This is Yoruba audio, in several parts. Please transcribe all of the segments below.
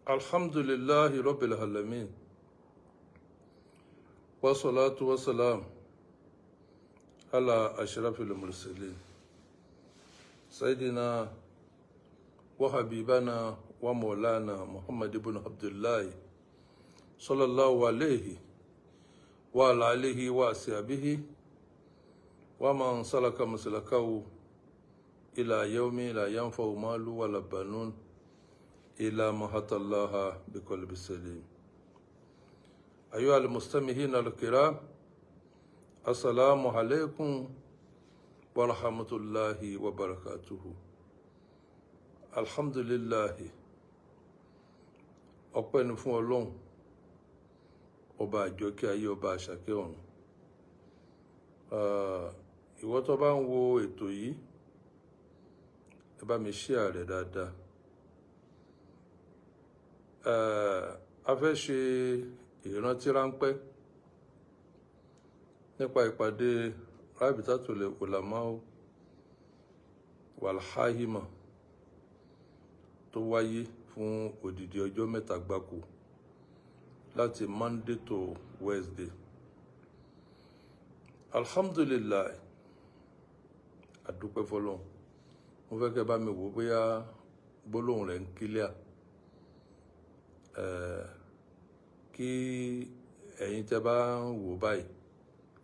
Alhamdulillahi rabbil alamin, wassalatu wassalam ala ashrafil mursalin, sayyidina wa habibana wa maulana Muhammad ibn Abdullahi sallallahu alayhi wa ala alihi wa ashabihi wa man salaka maslakahu ila yawmi la yanfa'u malu wala banun ila ma hatallaha biqalbi salim. Ayyuha almustamihina alkiram, assalamu alaykum wa rahmatullahi wa barakatuhu. Alhamdulillahi, ọpẹ́ ni fún Ọlọ́run ọba àjọkẹ́ ayé, ọba àṣàkẹ́ ọ̀run. Ìwọ tó bá ń wo ètò yìí, ẹ bá mi share rẹ̀ dáadáa. A fẹ́ ṣe ìrántí ráńpẹ́ nípa ìpàdé Rabitatul Ulama wal Hahima tó wáyé fún odidi ọjọ́ 3 gbáko láti Monday to Wednesday. Alhamdulillah, àdúpẹ́ fọ́lọ́run. Mo fẹ́ kẹ́ bá mi wò bóyá gbólóhùn rẹ̀ ń kílíà. Kí ẹ̀yin tẹ́ bá ń wò báyìí,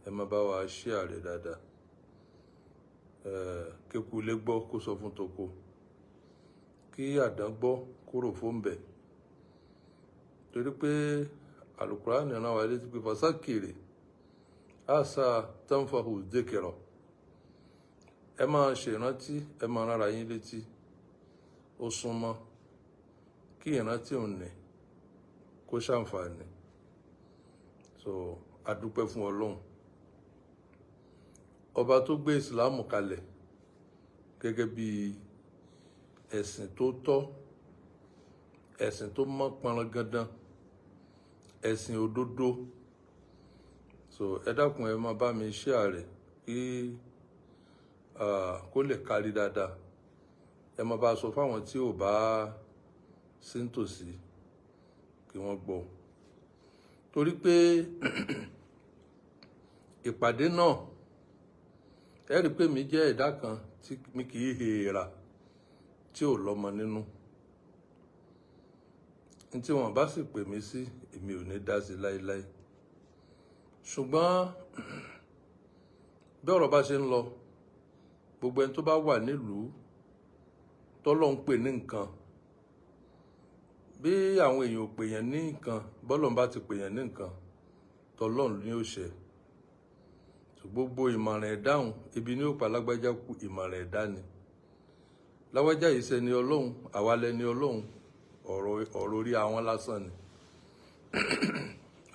ẹ má bá wa share rẹ̀ dáadáa. Kéku ilé gbọ́ kó sọ fún toko, kí àdán gbọ́ kúrò fún bẹ̀, torí pé Al-Qur'ani rán wa létí pé fasakiri asa tanfahu dhikra. Ẹ máa ṣèrántí, ẹ máa rárá yín létí, ó súnmọ́ kí ìrántí òun ní kó ṣàǹfààní. So adúpẹ́ fún Ọlọ́run ọba tó gbé ìsìlámù kalẹ̀ gẹ́gẹ́ bí ẹ̀sìn tó tọ́, ẹ̀sìn tó mọ́ pọnrangandan, ẹ̀sìn òdodo. So ẹ dákun, ẹ máa bá mi share rẹ̀ kí kó lè kárí dáadáa. Ẹ máa bá a sọ fáwọn tí ò bá sí nítòsí kí wọ́n gbọ́, torí pé ìpàdé náà, ẹ rí i pé mi jẹ́ ẹ̀dá kan tí mi kì í hèèrà tí ò lọ́mọ nínú. Ní tí wọ́n bá sì pè mí sí, èmi ò ní dá sí láéláé. Ṣùgbọ́n bí ọ̀rọ̀ bá ṣe ń lọ, gbogbo ẹni tó bá wà nílùú tọ́lọ́ ń pè ní nǹkan, bí àwọn èèyàn ò pè yẹn ní nǹkan, bọ́lọ́n bá ti pè yẹn ní nǹkan, tọ́lọ́run ní ó ṣe. Gbogbo ìmọ̀ràn ẹ̀dáhùn ibi ní ó pa lágbájá kú, ìmọ̀ràn ẹ̀dá ni. Lágbájá yìí ṣẹni Ọlọ́run, àwa lẹni Ọlọ́run, ọ̀rọ̀ orí àwọn lásán ni.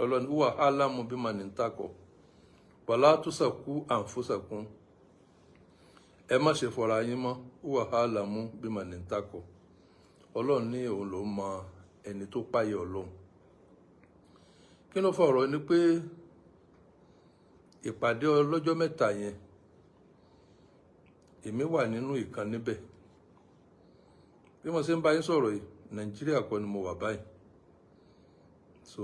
Ọlọ́run wà álámù bí mà ní ń takọ̀, wàlá túsàkú àǹfóṣàkún, ẹ má ṣe fọra yín mọ́, wà álámù bí mà ní ń takọ̀. Ọlọ́run ní òun ló mọ ẹni tó páyé Ọlọ́run. Kí ló fa ọ̀rọ̀ ni pé ìpàdé ọlọ́jọ́ 3 yẹn, èmi wà nínú ìkan níbẹ̀. Bí mo ṣe ń bá yín sọ̀rọ̀ yìí, Nàìjíríà kọ́ ni mo wà báyìí, so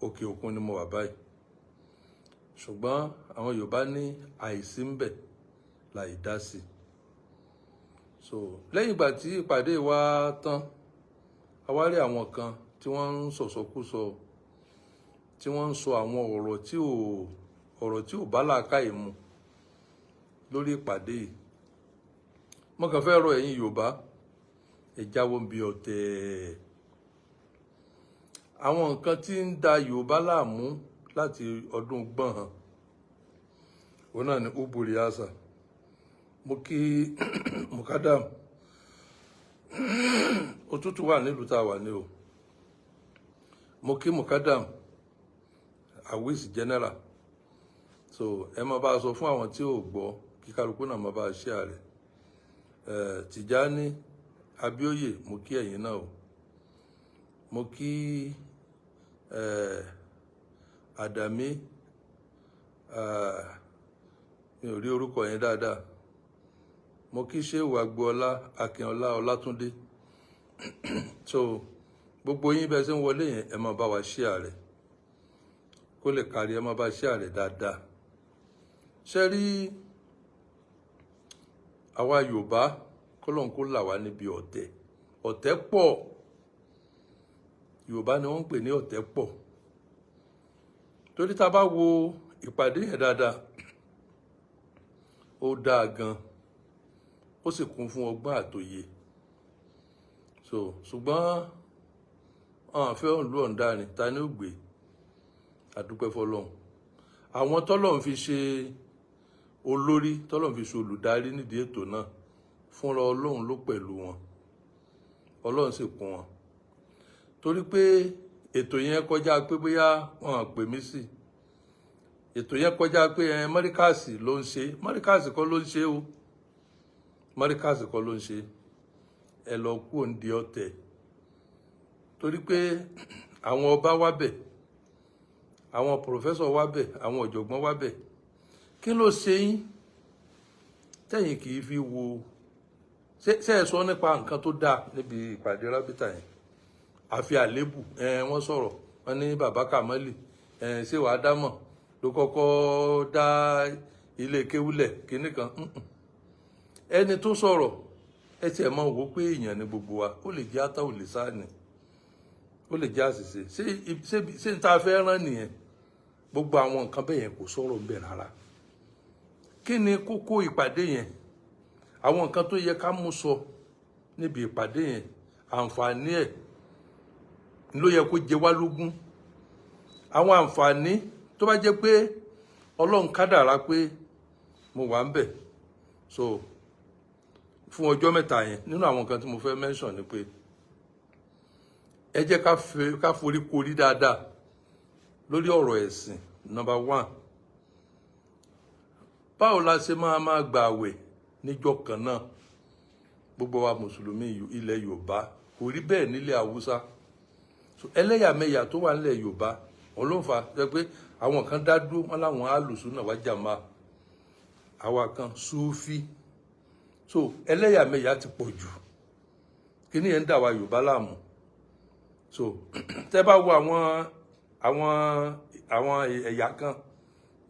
òkè òkun ni mo wà báyìí. Ṣùgbọ́n àwọn Yorùbá ní àìsí ń bẹ̀ láì dá sí. So lẹ́yìn ìgbà tí ìpàdé wa tán, a wá rí àwọn kan tí wọ́n ń sọ̀sọkúsọ, tí wọ́n ń sọ àwọn ọ̀rọ̀ tí ò bá làákàyè mu lórí ìpàdé yìí. Mo kàn fẹ́ rọ ẹ̀yin Yorùbá, ẹ jáwọ́ ń bi ọ̀tẹ̀. Àwọn nǹkan tí ń da Yorùbá láàmú láti ọdún gbọ̀n hàn, òun náà ni uburi asa. Mo kí mukadam, òtútù wà nílùú tá a wà ní o. Mo kí mukadam awis general. So ẹ máa bá a sọ fún àwọn tí ò gbọ́, kí kálukú náà máa bá a share rẹ̀. Tìjání Abíóyè, mo kí ẹ̀yin náà o. Mo kí Àdàmí, mi ò rí orúkọ yẹn dáadáa. Mo kí Ṣéwù Agboola Akínọlá Ọlátúndé. So Gbogbo yín bẹ́ẹ̀ ṣe ń wọlé yẹn, ẹ máa bá wa share rẹ̀ kó lè kárí, ẹ máa bá share rẹ̀ dáadáa. Ṣe rí àwa Yorùbá, kọ́lọ́n kó là wá níbi ọ̀tẹ̀. Ọ̀tẹ̀ pọ̀. Yorùbá ni wọ́n ń pè ní ọ̀tẹ̀ pọ̀, torí tá a bá wo ìpàdé yẹn dáadáa, ó dáa gan, ó sì kún fún ọgbọ́n àtòye. So ṣùgbọ́n àwọn àfẹ́ òǹlú ọ̀ǹdarin ta ni ó gbé? Àdúpẹ́ fọlọ́hún, àwọn tọ́lọ́hún fi ṣe olórí, tọ́lọ́hún fi ṣe olùdarí nídìí ètò náà, fúnra Ọlọ́run ló pẹ̀lú wọn, Ọlọ́run sì kún wọn, torí pé ètò yẹn kọjá pé bóyá wọn à pè mí sí. Ètò yẹn kọjá pé ẹ mọ́ríkàsì ló ń ṣe. Mọ́ríkàsì kọ́ ló ń ṣe o, mọ́ríkàsì kọ́ ló ń ṣe. Ẹ lọ kú òǹdí ọ̀tẹ̀, torí pé àwọn ọba wá bẹ̀, àwọn professor wá bẹ̀, àwọn ọ̀jọ̀gbọ́n wá bẹ̀. Kí ló ṣe yín tẹ̀yìn kì í fi wo? Ṣé ẹ sọ nípa nǹkan tó dáa níbi ìpàdé rábítà yẹn? Àfi àlébù. Ẹ wọ́n sọ̀rọ̀, wọ́n ní bàbá Kamali, ẹ ṣé wàá dámọ̀ ló kọ́kọ́ dá ilé kéwúlẹ̀ kínní kan. Ẹni tó sọ̀rọ̀, ẹ tiẹ̀ máa wò ó pé èèyàn ni gbogbo wa. Ó lè jẹ́ ata, ò lè sáà ni, ó lè jẹ́ àṣìṣe. Ṣé n ta fẹ́ rán nìyẹn? Gbogbo àwọn nǹkan bẹ́ẹ̀ yẹn, kò sọ̀rọ̀ ń bẹ̀ rárá. Kí ni kókó ìpàdé yẹn? Àwọn nǹkan tó yẹ ká mú sọ níbi ìpàdé yẹn, àǹfààní ẹ̀ ló yẹ kó jẹ wá lógún. Àwọn àǹfààní tó bá jẹ́ pé Ọlọ́run kádàrá pé mo wà ń bẹ̀ so fún ọjọ́ 3 yẹn, nínú àwọn nǹkan tí mo fẹ́ mention ni pé ẹ jẹ́ ká forí korí dáadáa lórí ọ̀rọ̀ ẹ̀sìn. Number one, báwo la ṣe máa máa gbà àwẹ̀ níjọ́ kan náà, gbogbo wa mùsùlùmí ilẹ̀ Yorùbá? Kò rí bẹ́ẹ̀ nílẹ̀ Haúsá. So ẹlẹ́yàmẹ̀yà tó wà nílẹ̀ Yorùbá, òun ló ń fa ṣe pé àwọn kan dá dúró, wọn láwọn alùsùnà wá jàmá, àwa kan súfí. So ẹlẹ́yàmẹ̀yà ti pọ̀ jù, kíní yẹn ń dà wá Yorùbá láàmú. So tẹ́ bá wo àwọn ẹ̀yà kan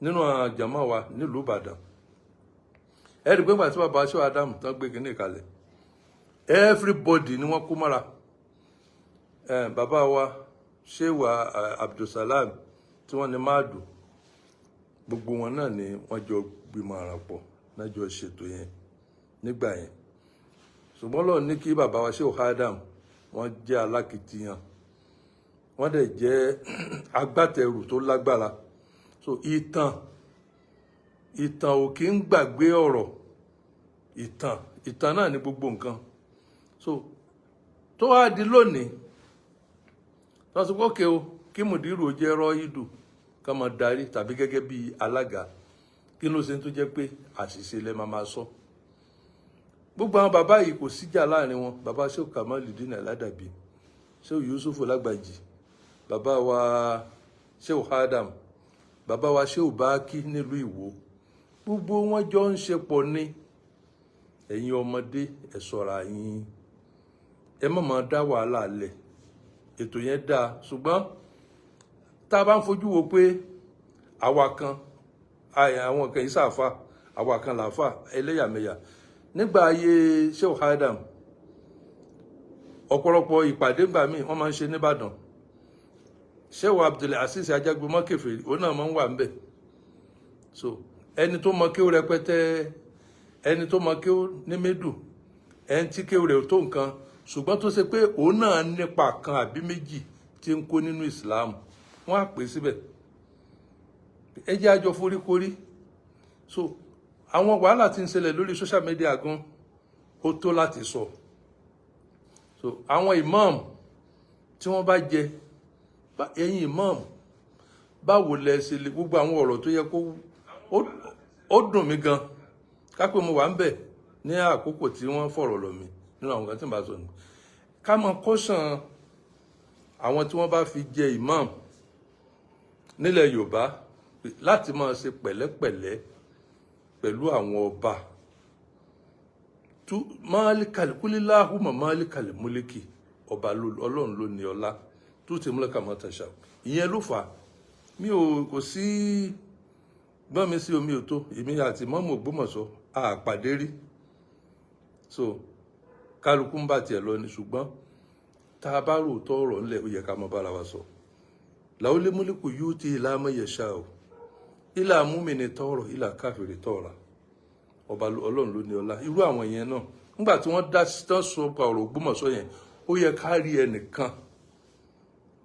nínú jàmá wa nílùú Ìbàdàn, ẹ rí i pé gbàtí bàbá aṣọ Ádámù tán gbé kíní kalẹ̀, everybody ni wọ́n kó mọ́ra. Bàbá wa Shehu Abdulsalam tí wọ́n ní máàdù, gbogbo wọn náà ni wọ́n jọ gbìmọ̀ àrà pọ̀ náà jọ ṣètò yẹn nígbà yẹn. Ṣùgbọ́n lọ́ọ̀ ní kí bàbá wa Shehu Adam, wọ́n jẹ́ alákìtìyàn, wọ́n dẹ̀ jẹ́ agbátẹrù tó lágbára. So ìtàn ò kí ń gbàgbé ọ̀rọ̀. Ìtàn náà ní gbogbo nǹkan. So tó wá di lónìí, wọ́n sọ pé ókè o, kí mùdírù jẹ́ rọ́ìdù ká máa darí tàbí gẹ́gẹ́ bí alága, kí ló ṣe tó jẹ́ pé àṣìṣe lẹ máa máa sọ? Gbogbo àwọn bàbá yìí, kò síjà láàrin wọn. Bàbá Shehu Kamaludin Aládàbí, Shehu Yusufu Lágbàjì, bàbá wa Shehu Adam, bàbá wa Shehu Bákí nílùú Ìwó, gbogbo wọn jọ ń ṣe pọ̀ ní. Ẹ̀yin ọmọdé, ẹ ṣọ́ra yín, ẹ má máa dá wàhálà lẹ̀. Ètò yẹn dáa, ṣùgbọ́n tá a bá ń fojú wo pé àwa kan, àwọn kan yìí sàfà, àwa kan làáfà, ẹlẹ́yàmẹ̀yà. Nígbà ayé Shehu Adam, ọ̀pọ̀lọpọ̀ ìpàdé gbà míì wọ́n máa ń ṣe nìbàdàn. Shehu Abdul Aziz Ajagbomọ Kèfèrí, òun náà máa ń wà ń bẹ̀. So ẹni tó mọ kéwú rẹpẹtẹ, ẹni tó mọ kéwú ní médù, ẹni tí kéwú rẹ̀ ò tó nǹkan, ṣùgbọ́n tó ṣe pé òun náà nípa kan àbí méjì tí ń kó nínú Islam, wọ́n á pè síbẹ̀. Ẹ jẹ́ àjọ foríkorí. So àwọn wàhálà tí ń ṣẹlẹ̀ lórí social media gan, ó tó láti sọ. So àwọn imam tí wọ́n bá jẹ, ẹ̀yin imam, báwo lẹ ṣe lè gbogbo àwọn ọ̀rọ̀ tó yẹ kó ó dùn mí gan kápẹ́ mo wà ń bẹ̀ ní àkókò tí wọ́n fọ̀rọ̀ lọ̀ mí. Nínú àwọn kan tí n bá sọ nù, ká mọ kọ́sàn àwọn tí wọ́n bá fi jẹ imam nílẹ̀ Yorùbá láti máa ṣe pẹ̀lẹ́pẹ̀lẹ́ pẹ̀lú àwọn ọba. Tú máàlìkàlì kúlíláhùmọ̀ máàlìkàlì múlíkì. Ọba Ọlọ́run ló ní ọlá tó ti múlẹ̀ kà mọ́ tàṣà. Ìyẹn ló fà á. Mi ò kò sí gbọ́n mi sí omi ò tó. Èmi àti mọ́mù Ògbómọ̀ṣọ́ a pàdé rí, so kálukú ń bá tiẹ̀ lọ ni. Ṣùgbọ́n tá a bá rò tọ́ ọ̀rọ̀ ńlẹ̀, ó yẹ ká mọ bára wa sọ. Làwọn lémúlẹ́kù yóò ti ìlà amẹ́yẹ̀ṣà o, ìlà múmìnì tọrọ, ìlà káfíìrì tọ̀ra. Ọba Ọlọ́run ló ní ọlá. Irú àwọn yẹn náà, nígbà tí wọ́n dá tán sọ pa ọ̀rọ̀ Ògbómọ̀ṣọ́ yẹn, ó yẹ ká rí ẹnìkan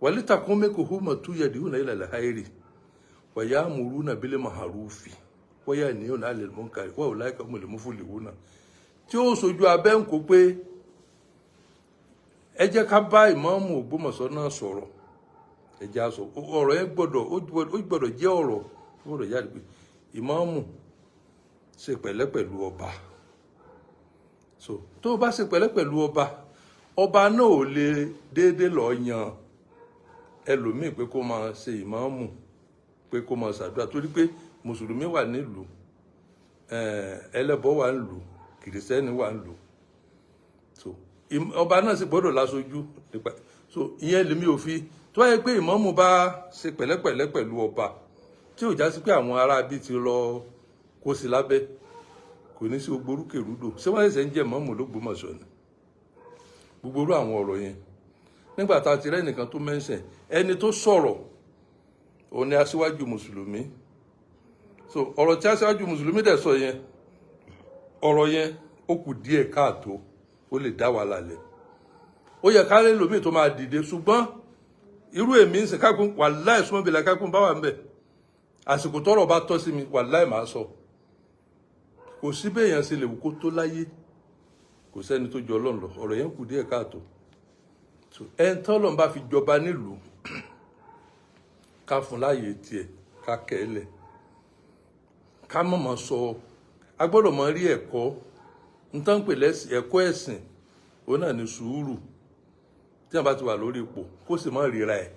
wàlítàkùn mẹ́kọ̀ húmọ̀ tú yẹ̀díhùn náà ilẹ̀ láìrì wàyà múrú náà bílẹ̀ màhàrúfì wáyà níyàn náà lè mú kárí wà ó láìka mú lè mú fún lèwú náà tí ó sojú abẹ́ ń kó pé ẹ jẹ́ ká bá ìmáàmù Ògbómọ̀ṣọ́ náà sọ̀rọ̀. Ẹ jẹ́ á sọ ọ̀rọ̀ yẹn, gbọ́dọ̀ ó gbọ́dọ̀ jẹ́ ọ̀rọ̀ gbọ́dọ̀ jáde pé ìmáàmù ṣe pẹ̀lẹ́ pẹ̀lú ọba. So tó o bá ṣe pẹ̀lẹ́ pẹ̀lú ọba, ọba náà ò lè déédéé lọ yan ẹlòmíì pé kó máa ṣe ìmáàmù, pé kó máa ṣàdúrà, torí pé mùsùlùmí wà nílùú, ẹlẹ́bọ wà nílùú, kìrìsìtẹ́nì wà nílùú. So ọba náà sì gbọ́dọ̀ láṣojú nípa. So ìyẹn lèmi ò fi tó wáyé pé ìmáàmù bá ṣe pẹ̀lẹ́pẹ̀lẹ́ pẹ̀lú ọba, tí ò já sí pé àwọn ará bíi ti lọ kó sí lábẹ́, kò ní sí gbogbo orúkèrúdò. Ṣé wọ́n ṣẹ̀ṣẹ̀ ń jẹ́ ìmáàmù l'Ógbómọ̀ṣọ́ ni? Gbogbo orú àwọn ọ̀rọ̀ yẹn, nígbà tá a ti rẹ́ nìkan tó mẹ́sẹ̀, ẹni tó sọ̀rọ̀ òun ni aṣíwájú mùsùlùmí. So ọ̀rọ̀ tí aṣíwájú mùsùlùmí dẹ̀ sọ yẹn, ọ̀rọ̀ yẹn ó kù díẹ̀ káàtó, ó lè dá wàhálà lẹ̀. Ó yẹ ká lómi tó máa dìde. Ṣùgbọ́n irú èmi ń sìn kákún, wàláì súnmọ́ bìlà kákún bá wà ń bẹ̀, àsìkò tọ́rọ̀ bá tọ́ sí mi, wàláì máa sọ. Kò sí béèyàn ṣe lè wù kó tó láyé, kò sẹ́ni tó jọ Ọlọ́run lọ. Ọ̀rọ̀ yẹn kù díẹ̀ káàtó. Ẹni tọ́lọ́run bá fi jọba nílùú, ká fún láàyè tiẹ̀, ká kẹ́ ẹ lẹ̀, ká mọ̀mọ́ sọ. A gbọ́dọ̀ mọ rí ẹ̀kọ́ nǹkan pè lẹ́sìn. Ẹ̀kọ́ ẹ̀sìn òun náà ní sùúrù. Tí wọ́n bá ti wà lórí ipò, kó sì má ríra ẹ̀.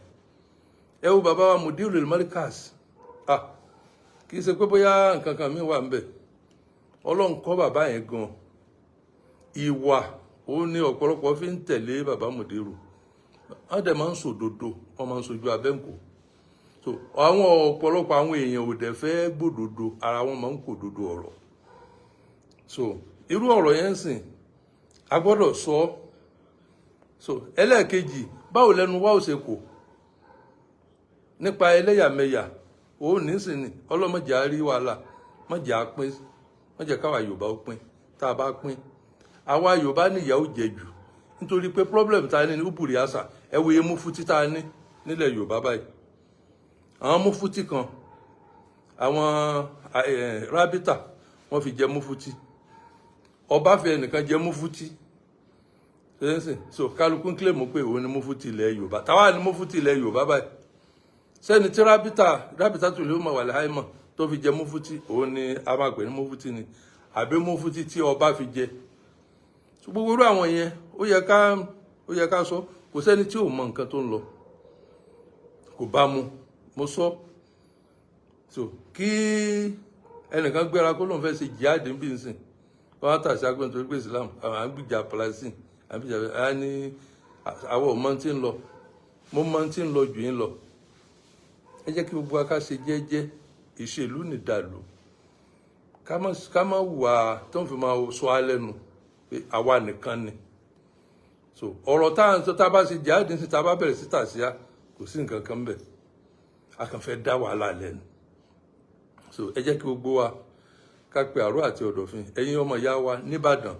Ẹ wo bàbá wa Mudirul Markaz. Ah, kì í ṣe pé bóyá nǹkan kan mi wà ń bẹ̀. Ọlọ́run kọ́ bàbá yẹn gan. Ìwà òun ni ọ̀pọ̀lọpọ̀ fi ń tẹ̀lé bàbá Mudiru. Wọ́n dẹ̀ máa ń sòdodo, wọ́n máa ń sojú abẹ́ǹkò. So àwọn ọ̀pọ̀lọpọ̀ àwọn èèyàn ò dẹ̀ fẹ́ gbòdodo, ara wọn máa ń kò dodo ọ̀rọ̀. So irú ọ̀rọ̀ yẹn ń sìn, a gbọ́dọ̀ sọ ọ́. So ẹlẹ́ẹ̀kejì, báwo lẹnu wá ò ṣe kò nípa ẹlẹ́yàmẹ̀yà? Òun nísìnyí, ọlọ́mọdé á rí wàhálà, mọ̀jẹ̀ á pín, mọ̀jẹ̀ káwa Yorùbá ó pín. Tá a bá pín, àwa Yorùbá níyà ó jẹ jù, nítorí pé problem tá a ní ní ubùrì àṣà. Ẹ wo iye mufti tá a ní nílẹ̀ Yorùbá báyìí. Àwọn mufti kan, àwọn rábítà wọ́n fi jẹ mufti, ọba fi ẹnìkan jẹ mufti ṣẹ́nsìn. So kálukú ń kílèmù pé òun ni mufti ilẹ̀ Yorùbá. Táwa ni mufti ilẹ̀ Yorùbá báyìí? Sẹ́ni tí rábítà tó lè mọ̀ wà láìmọ̀ tó fi jẹ mufti, òun ni a máa pè ní mufti ni, àbí mufti tí ọba fi jẹ? So gbogbo irú àwọn yẹn, ó yẹ ká sọ. Kò sẹ́ni tí ò mọ nǹkan tó ń lọ, kò bá mu. Mo sọ so kí ẹnìkan gbéra kó lóun fẹ́ ṣe jihad bí nsìn, wọ́n á tàṣí agbẹ́ni torí pé Islam, àwọn àgbìjà Palestine, àgbìjà á ní àwọn ọmọ tí ń lọ. Mo mọ tí ń lọ jù yín lọ. Ẹ jẹ́ kí gbogbo wa ká ṣe jẹ́jẹ́. Ìṣèlú nìdàlú. Ká má wà tó ń fi máa sọ á lẹ́nu pé àwa nìkan ni. So ọ̀rọ̀ tá à ń sọ, tá a bá ṣe jihad sí, tá a bá bẹ̀rẹ̀ sí tàṣíà, kò sí nǹkan kan bẹ̀, a kàn fẹ́ dá wàhálà lẹ́nu. So ẹ jẹ́ kí gbogbo wa ká pe àrò àti ọ̀dọ̀fin. Ẹ̀yin ọmọ ìyá wa nìbàdàn,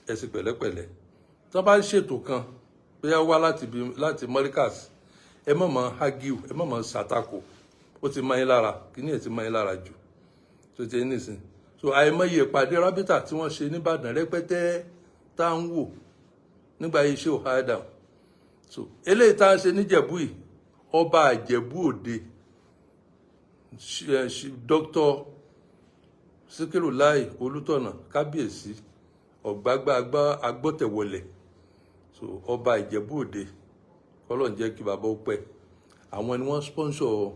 ẹ sì pẹ̀lẹ́pẹ̀lẹ́. Tí wọ́n bá ń ṣètò kan, bóyá wá láti bí láti Mọ́ríkàs, ẹ má máa argue, ẹ má máa ṣàtakò. Ó ti máa yín lára, kíní ẹ̀ ti máa yín lára jù tó ti ní nísìn. So àìmọye ìpàdé rábítà tí wọ́n ṣe nìbàdàn rẹpẹtẹ tá à ń wò nígbà yìí ṣé òhádà. So eléyìí tá à ń ṣe níjẹ̀bú yìí, ọba Ìjẹ̀bú Òde, Dr. Síkírù Láì Olútọ̀nà, kábíyèsí, ọ̀gbágbá agbọ́tẹ̀wọlẹ̀. So ọba Ìjẹ̀bú Òde, kọ́lọ̀ ń jẹ́ kí bàbá ó pẹ́. Àwọn ni wọ́n sponsor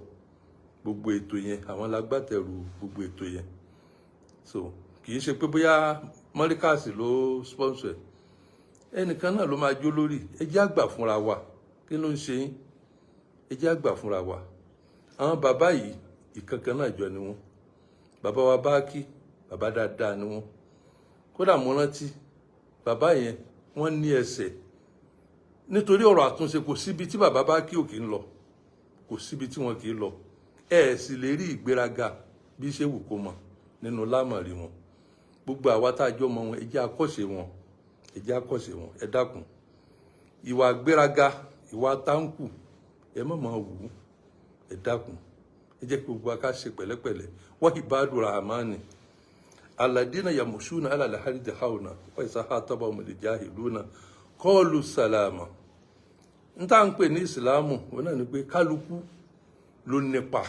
gbogbo ètò yẹn, àwọn lágbàtẹ̀rù gbogbo ètò yẹn. So kì í ṣe pé bóyá mọ́ríkàsì ló sponsor ẹ̀. Ẹnìkan náà ló máa jó lórí. Ẹ jẹ́ àgbà fúnra wa. Kí ló ń ṣe yín? Ẹ jẹ́ àgbà fúnra wa. Àwọn bàbá yìí, ìkankan náà jọ ni wọ́n. Bàbá wa Bákí, bàbá dáadáa ni wọ́n. Kódà mo rántí bàbá yẹn, wọ́n ní ẹsẹ̀ nítorí ọ̀rọ̀ àtúnṣe. Kò síbi tí bàbá Bákí ò kì í lọ, kò síbi tí wọn kì í lọ. Ẹ sì lè rí ìgbéraga bí ṣe wù kó mọ nínú lámọ̀rí wọn. Gbogbo àwa tá a jọ mọ wọn, ẹ jẹ́ àkọ́ṣe wọn, ẹ jẹ́ àkọ́ṣe wọn. Ẹ dákun, ìwà gbéraga, ìwà táǹkù, ẹ má máa wù ú. Ẹ dákun, ẹ jẹ́ kí gbogbo wa ká ṣe pẹ̀lẹ́pẹ̀lẹ́. Wa ibadu rahmani alladina yamushuna ala al-ardi hauna wa iza khatabahumul jahiluna qalu salama. N tá ń pè ní ìsìlámù òun náà ni pé kálukú ló nípa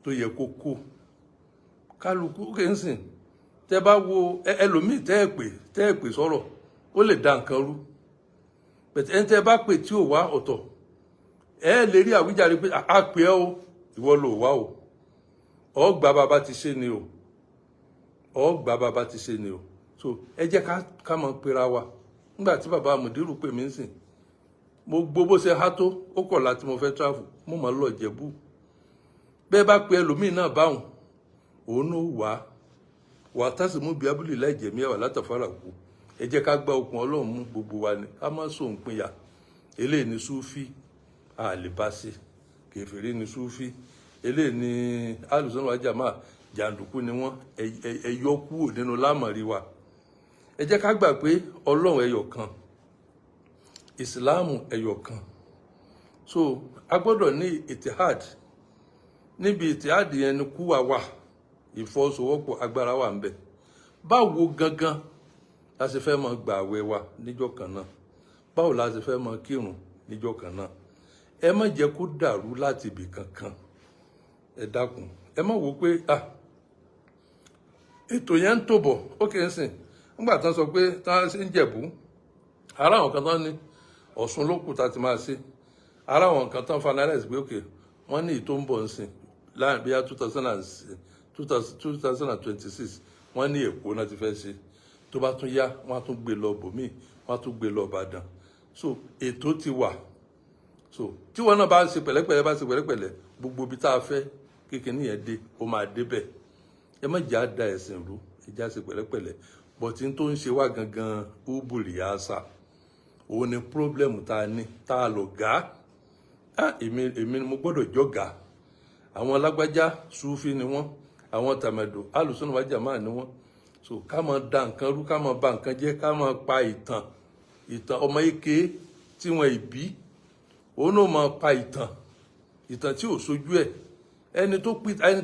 tó yẹ kó kó kálukú kì í sìn. Tẹ bá wo ẹlòmíì tẹ́ ẹ pè sọ̀rọ̀, ó lè da nǹkan rú bẹ̀tẹ̀. Ẹni tẹ́ bá pè tí ò wá, ọ̀tọ̀. Ẹ lè rí àwíjàre pé a pè ẹ́ o, ìwọ ló wá o. Ọ gbà bàbá ti ṣe ni o, ọ gbà bàbá ti ṣe ni o. So ẹ jẹ́ ká mọ̀ pera wa. Nígbà tí bàbá Mùdírù pè mí sìn, mo gbọ́ bó ṣe há tó, ó kọ̀ láti mo fẹ́ travel, mo mọ̀ lọ Jẹ̀bú. Bẹ́ẹ̀ bá pe ẹlòmíì náà báwọn, òun náà wà wà tásìmú bíi abúlé láìjẹ̀mí ẹ̀wà látàfàrà kú. Ẹ jẹ́ ká gba okùn Ọlọ́run mú, gbogbo wa ni ká má sóhun pinya. Eléyìí ni Súfì, àlèbáṣe kèfèrí ni Súfì, eléyìí ni alùsùn wal jamaa, jàǹdùkú ni wọ́n. Ẹ yọ kúrò nínú lámọ̀rí wa. Ẹ jẹ́ ká gbà pé Ọlọ́run ẹyọ kan, Ìsìláàmù ẹyọ kan. So a gbọ́dọ̀ ní ìtìhad. Níbi ìtìhad yẹn ni kú wa wà, ìfọwọ́sowọ́pọ̀, agbára wà ń bẹ. Báwo gangan la ṣe fẹ́ máa gbà àwẹ̀ wa níjọ́ kan náà? Báwo la ṣe fẹ́ máa kírun níjọ́ kan náà? Ẹ má jẹ́ kó dàrú láti ibì kankan. Ẹ dákun, ẹ má wò pé ah, ètò yẹn ń tò bọ̀. Ó kì í sìn nígbà tán sọ pé tán ṣe ń Jẹ̀bú, ara àwọn kan tán ní Ọ̀ṣun ló kù tá a ti máa ṣe. Ara àwọn kan tán finalize pé òkè wọ́n ní ìtò ń bọ̀ ń sìn láàrin bíyà 2026, wọ́n ní Èkó náà ti fẹ́ ṣe. Tó bá tún yá, wọ́n á tún gbé lọ bòmíì, wọ́n á tún gbé lọ Ìbàdàn. So ètò ti wà. So tí wọn náà bá ṣe pẹ̀lẹ́pẹ̀lẹ́, bá ṣe pẹ̀lẹ́pẹ̀lẹ́, gbogbo ibi tá a fẹ́ kékeré yẹn dé, ó máa débẹ̀. Ẹ má jẹ́ àdá ẹ̀sìn rú, ẹ jẹ́ àṣe pẹ̀lẹ́pẹ̀lẹ́. But n tó ń ṣe wá gangan, ubùrì àṣà, òun ni problem tá a ní, tá a lọ gá. Èmi ni mo gbọ́dọ̀ jọ̀gá. Àwọn alágbájá, Sufi ni wọ́n, àwọn tàmẹ̀dò, alùsùn wal jamaa ni wọ́n. So ká máa da nǹkan rú, ká máa ba nǹkan jẹ́, ká máa pa ìtàn. Ìtàn ọmọ eke tí wọ́n ìbí, òun náà máa pa ìtàn, ìtàn tí ò sojú ẹ̀. Ẹni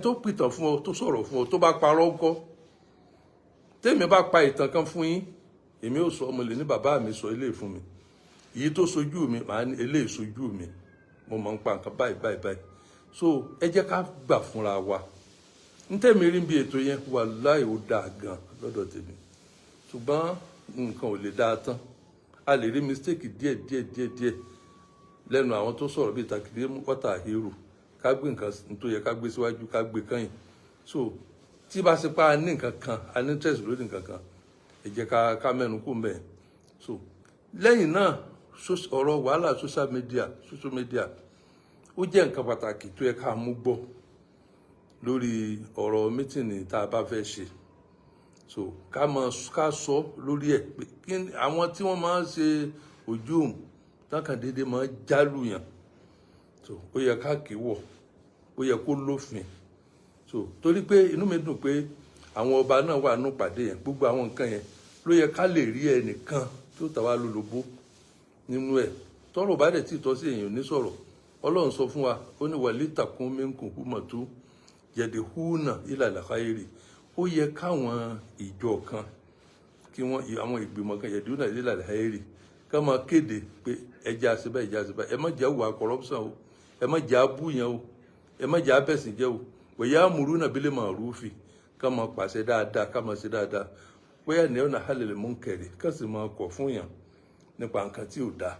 tó pìtàn fún ọ, tó sọ̀rọ̀ fún ọ, tó bá parọ́ ńkọ́? Tèmi bá pa ìtàn kan fún yín, èmi ò sọ. Mo lè ní bàbá mi sọ eléyìí fún mi, èyí tó sojú mi, màá ní eléyìí sojú mi, mo máa ń pa nǹkan báyìí báyìí báyìí. So ẹ jẹ́ ká gbà fúnra wa. N tẹ́mi rí bí ètò yẹn, wàláhì, ó dáa gan lọ́dọ̀ tèmi, ṣùgbọ́n nǹkan ò lè dáa tán. A lè rí mistake díẹ̀ díẹ̀ díẹ̀ díẹ̀ lẹ́nu àwọn tó sọ̀rọ̀ bíi takìdé wọ́tà hero, ká gbé nǹkan tó yẹ ká gbé síwájú, ká gbé kányìn. So tí bá ṣe pa a ní nǹkan kan, a ní interest lórí nǹkan kan, ẹ jẹ́ ká mẹ́nu kú mbẹ́. So lẹ́yìn náà, ọ̀rọ̀ wàhálà social media, ó jẹ́ nǹkan pàtàkì tó yẹ ká mú gbọ́ lórí ọ̀rọ̀ meeting tá a bá fẹ́ ṣe. So ká mọ ká sọ lórí ẹ̀ pé kí àwọn tí wọ́n máa ń ṣe ojú tákàn déédéé máa ń jálùyàn. So ó yẹ ká kì í wọ̀, ó yẹ kó lófin. So torí pé inú mi dùn pé àwọn ọba náà wà nù pàdé yẹn. Gbogbo àwọn nǹkan yẹn ló yẹ ká lè rí ẹnìkan tó tà wá lólobó nínú ẹ̀. Tọ́rọ̀ bá dẹ̀ tí tọ́ sí èèyàn ní sọ̀rọ̀. Ọlọ́run sọ fún wa, ó ní walitakun minkum ummatu yad'una ilal khairi. Ó yẹ káwọn ìjọ kan, kí wọ́n àwọn ìgbìmọ̀ kan, yad'una ilal khairi, ká máa kéde pé ẹjẹ́ àṣebá, ẹjẹ́ àṣebá, ẹ má jẹ́ wà corruption o, ẹ má jẹ́ abúyàn o, ẹ má jẹ́ abẹ́sìn jẹ́ o. Wa ya'muruna bil ma'rufi, ká máa pàṣẹ dáadáa, ká máa ṣe dáadáa. Bóyá ní ọ̀nà halil munkari, ká sì máa kọ̀ fún yàn nípa nǹkan tí ò dáa.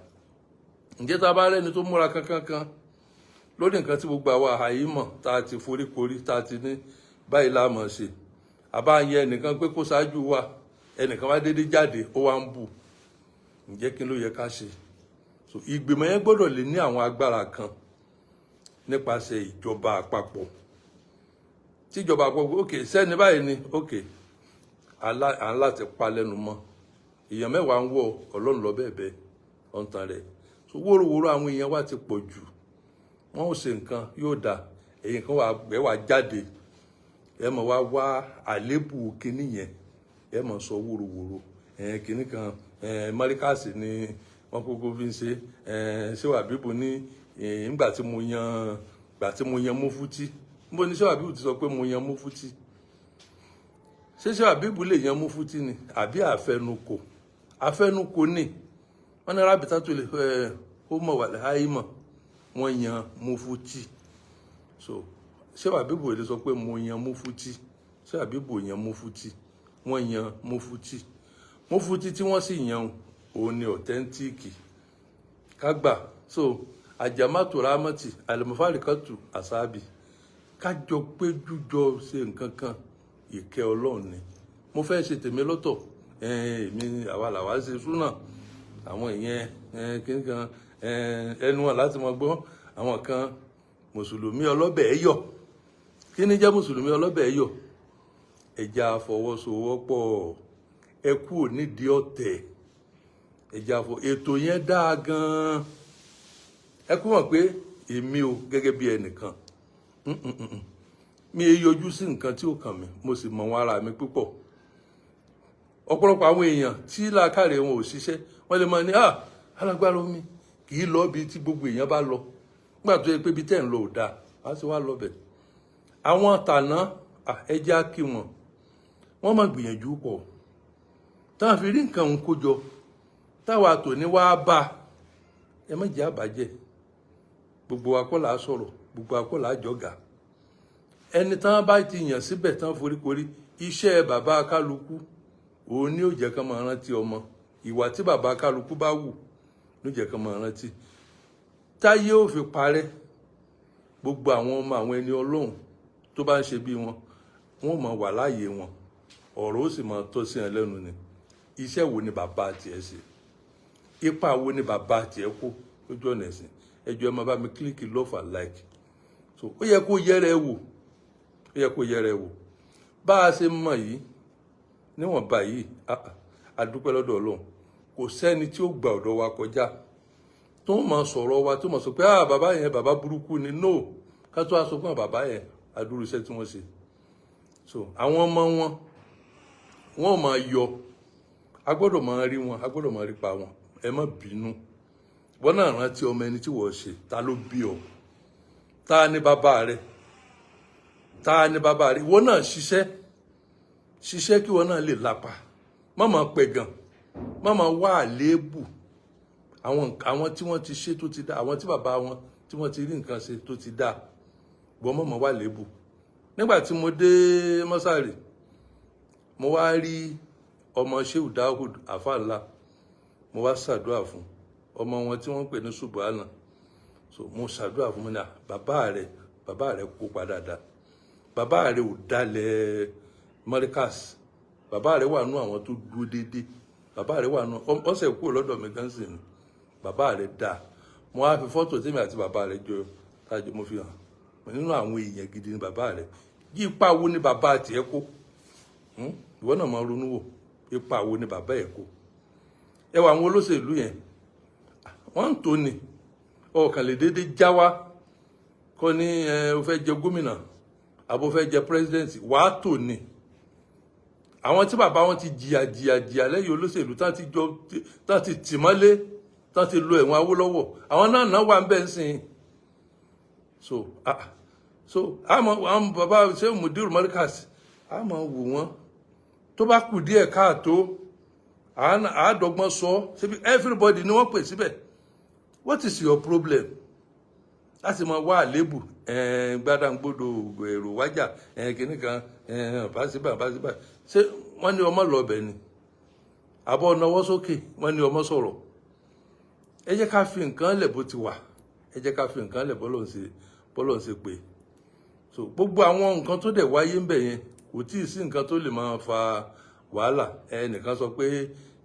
Ǹjẹ́ tá a bá rẹ́ni tó múra kankan lórí nǹkan tí gbogbo àwa àyímọ̀ tá a ti foríkorí, tá a ti ní báyìí la mọ̀ ṣe, àbá yẹn ẹnìkan pé kó ṣáájú wa, ẹnìkan wá déédéé jáde, ó wá ń bù. Ǹjẹ́ kí ló yẹ ká ṣe? So ìgbìmọ̀ yẹn gbọ́dọ̀ lè ní àwọn agbára kan nípasẹ̀ ìjọba àpapọ̀, tíjọba àpapọ̀, ok, sẹ́ni báyìí ni, ok, à ń láti pa lẹ́nu mọ́. Èèyàn 10 ń wọ Ọlọ́run lọ bẹ́ẹ̀ bẹ́ẹ̀ ọ̀ǹtàn rẹ̀. So wóróworó àwọn èèyàn wa ti pọ̀ jù. Wọ́n ò ṣe nǹkan yóò dáa, èyí kan wà ẹ wà jáde, ẹ mọ̀ wá wá àlébù kínní yẹn, ẹ mọ̀ sọ wóróworó kínní kan. Mọ́ríkàsì ni wọ́n kókó fi ń ṣe. Ṣé wà bíbù ní ìgbà tí mo yan, ìgbà tí mo yan Mufti, níbo ni ṣé wà bíbù ti sọ pé mo yan Mufti? Ṣé wà bíbù lè yan Mufti ni àbí àfẹnukò? Àfẹnukò ni wọ́n ní rábìtá tó lè ó mọ̀ wà láyé mọ̀ wọ́n yan Mufti. So ṣé wà bíbù lè sọ pé mo yan Mufti? Ṣé wà bíbù yan Mufti? Wọ́n yan Mufti. Mufti tí wọ́n sì yan òun ni authentic kágbà. So àjàmátò rámọ́tì àlùmọ́fàríkàtù àsáàbì, kájọ péjú jọ ṣe nǹkan kan, ìkẹ́ Ọlọ́run ni. Mo fẹ́ ṣe tèmi lọ́tọ̀, èmi àwa làwa ṣe súnà àwọn ìyẹn kí kan ẹnu wọn láti mọ gbọ́. Àwọn kan mùsùlùmí ọlọ́bẹ̀ ẹ̀yọ̀, kí ni jẹ́ mùsùlùmí ọlọ́bẹ̀ ẹ̀yọ̀? Ẹja fọwọ́sowọ́pọ̀, ẹ kúrò nídìí ọ̀tẹ̀, ẹja fọ ètò yẹn dáa gan-an. Ẹ kú mọ̀ pé èmi o gẹ́gẹ́ bí ẹnìkan, mi è yọjú sí nǹkan tí ó kàn mí, mo sì mọ̀ wọn ara mi púpọ̀. Ọ̀pọ̀lọpọ̀ àwọn èèyàn tí làákàrẹ̀ wọn ò ṣiṣẹ́, wọ́n lè máa ní alágbára omi kì í lọ bí tí gbogbo èèyàn bá lọ, nígbà tó yẹ pé ibi tẹ́ ń lọ ò dáa, á sì wá lọ bẹ̀. Àwọn tàná ẹja kí wọn, wọ́n máa gbìyànjú pọ̀ táwọn fi rí nǹkan òun kó jọ, táwa tòní wá bá ẹ má jẹ́ àbàjẹ́. Gbogbo wa kọ́ là á sọ̀rọ̀, gbogbo wa kọ́ là á jọ̀gà. Ẹni tán bá ti yàn síbẹ̀ tán foríkorí, iṣẹ́ bàbá kálukú òun ni ó jẹ́ kán máa rántí ọmọ. Ìwà tí bàbá kálukú bá wù ló jẹ́ kán máa rántí. Táyé ò fi parẹ́, gbogbo àwọn ọmọ àwọn ẹni Ọlọ́run tó bá ń ṣe bí wọn, wọn ò máa wà láàyè wọn, ọ̀rọ̀ ó sì máa tọ́ sí ẹ lẹ́nu ni. Iṣẹ́ wo ni bàbá tiẹ̀ ṣe? Ipa wo ni bàbá tiẹ̀ kó lójú ọ̀nà ẹ̀sìn? Ẹ jọ̀ọ́ ẹ máa bá mi click love and like. So ó yẹ kó yẹrẹ ẹ wò, ó yẹ kó yẹrẹ ẹ wò. Bá a ṣe mọ̀ yìí níwọ̀nba yìí, a dúpẹ́ lọ́dọ̀ Ọlọ́run. Kò sẹ́ni tí ó gba ọ̀dọ̀ wa kọjá tó máa sọ̀rọ̀ wa, tó máa sọ pé bàbá yẹn bàbá burúkú ni. No, ká tó a sọ pé bàbá yẹn adúrú iṣẹ́ tí wọ́n ṣe. So àwọn ọmọ wọn, wọ́n máa yọ, a gbọ́dọ̀ máa rí wọn, a gbọ́dọ̀ máa rí pa wọn. Ẹ má bínú, wọ́n náà rántí ọmọ ẹni tí wọ́n ṣe. Ta ló bí ọ? Ta ni bàbá rẹ? Ta ni bàbá rẹ? Wọ́n náà ṣiṣẹ́ ṣiṣẹ́ kí wọ́n náà lè lápa. Má máa pẹ̀gàn, má máa wá àléébù àwọn tí wọ́n ti ṣe tó ti dá, àwọn tí bàbá wọn tí wọ́n ti rí nǹkan ṣe tó ti dá, gbọ́n má máa wá àléébù. Nígbà tí mo dé mọ́sàrì, mo wá rí ọmọ Shehu Dahud àfáànlá, mo wá ṣàdúrà fún ọmọ wọn tí wọ́n ń pè ní Subhana. So mo ṣàdúrà fún mi náà, bàbá rẹ̀ kópa dáadáa, bàbá rẹ̀ ò dalẹ̀ Mọ́ríkàs, bàbá rẹ̀ wà nú àwọn tó dúró déédéé, bàbá rẹ̀ wà nú ọ̀sẹ̀ kúrò lọ́dọ̀ mi gan sì ni bàbá rẹ̀ dáa. Mo wá fi fọ́tò tèmi àti bàbá rẹ̀ jọ tájọ, mo fi hàn nínú àwọn èèyàn gidi ni bàbá rẹ̀. Yí ipa wo ni bàbá tiẹ̀ kó? Ìwọ náà máa ronú wò, ipa wo ni bàbá ẹ̀ kó? Ẹ wà àwọn olóṣèlú yẹn, wọ́n ń tó ni ọkàn lè déédéé já wá kọ́ ní ẹ o fẹ́ jẹ gómìnà àbò fẹ́ jẹ president, wàá tò ní. Àwọn tí bàbá wọn ti jìyà jìyà jìyà lẹ́yìn olóṣèlú, tá ti jọ, tá ti tì mọ́lé, tá ti lo ẹ̀wọ̀n Awólọ́wọ̀, àwọn náà náà wà ń bẹ̀ ń sìn. So àmọ́ àwọn bàbá ṣé Mudiru Markaz, àmọ́ wò wọ́n tó bá kù díẹ̀ káàtó, àádọ́gbọ́n sọ síbi. Everybody ni wọ́n pè síbẹ̀. What is your problem láti máa wá àlébù gbádàgbòdo èrò wájà kìnnì kan bá síbà? Ṣé wọ́n ní ọmọ lọ́bẹ̀ ni àbọ̀ náwó sókè? Wọ́n ní ọmọ sọ̀rọ̀. Ẹ jẹ́ ká fi nǹkan lẹ̀ bó ti wà, ẹ jẹ́ ká fi nǹkan lẹ̀ bọ́lọ̀ ń ṣe pé. So gbogbo àwọn nǹkan tó dẹ̀ wáyé ń bẹ̀ yẹn, kò tí ì sí nǹkan tó lè máa fa wàhálà. Ẹnìkan sọ pé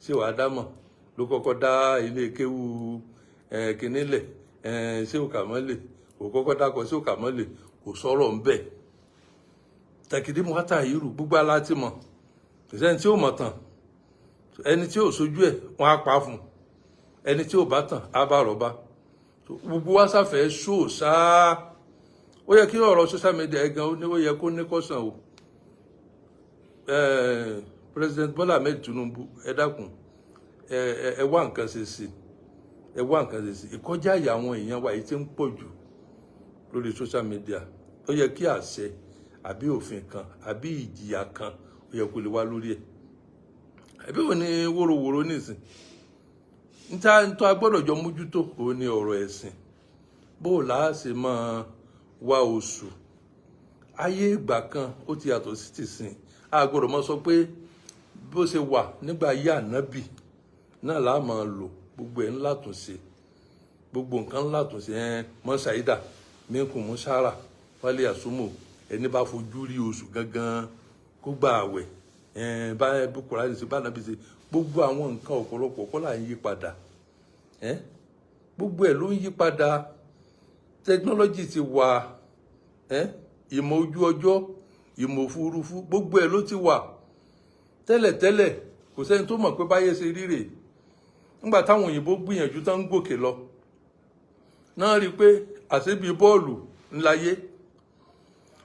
ṣé wàá dámọ̀ ló kọ́kọ́ dá ilé kéwú kínní lẹ̀, ṣé ò kà mọ́lẹ̀, kò kọ́kọ́ dákọ̀ ṣé ò kà mọ́lẹ̀, kò sọ̀rọ̀ ń bẹ̀. Tẹ̀kídìmù wátàyírù gbogbo aláti mọ̀, kò sẹ́ni tí ò mọ̀ tán. Ẹni tí ò sojú ẹ̀ wọ́n á pa fún, ẹni tí ò bá tàn á bá rọ̀bá. Gbogbo wa sáfẹ́ ṣó sáá. Ó yẹ kí ọ̀rọ̀ social media ẹ̀ gan ó yẹ kó ní kọ́sàn o. President Bola Ahmed Tinubu, ẹ dákun, ẹ wá nǹkan ṣe sí, ẹ wá nǹkan ṣe sí. Ìkọjá àyà àwọn èèyàn wa yìí ti ń pọ̀ jù lórí social media. Ó yẹ kí àṣẹ àbí òfin kan àbí ìjìyà kan ó yẹ kó lè wá lórí ẹ̀. Àbí òun ni wóróworó nísìn níta tó a gbọ́dọ̀ jọ mójútó, òun ni ọ̀rọ̀ ẹ̀sìn. Bó o là á ṣe máa wá oṣù ayé ìgbà kan, ó ti yàtọ̀ sí tìsín. A gbọ́dọ̀ máa sọ pé bó ṣe wà nígbà ayé ànábì náà là á máa lò. Gbogbo ẹ̀ ńlá tún ṣe, gbogbo nǹkan ńlá tún ṣe. Ẹ̀ mọ́ ṣàyídà mínkùn mú sára wálé àsomò, ẹni bá fojú rí oṣù gangan kó gba àwẹ̀. Ẹ̀ bá bí Kùránì ṣe bá nàbí ṣe, gbogbo àwọn nǹkan ọ̀pọ̀lọpọ̀ kọ́ là ń yí padà. Ẹ̀ gbogbo ẹ̀ ló ń yí padà. Technology ti wà, ẹ̀ ìmọ̀ ojú ọjọ́, ìmọ̀ òfurufú, gbogbo ẹ̀ ló ti wà. Tẹ́lẹ̀tẹ́lẹ̀ kò sẹ́ni tó mọ̀ pé báyé ṣe rí rèé. Nígbà táwọn òyìnbó gbìyànjú tán ń gòkè lọ náà, rí i pé àṣebí bọ́ọ̀lù ńláyé.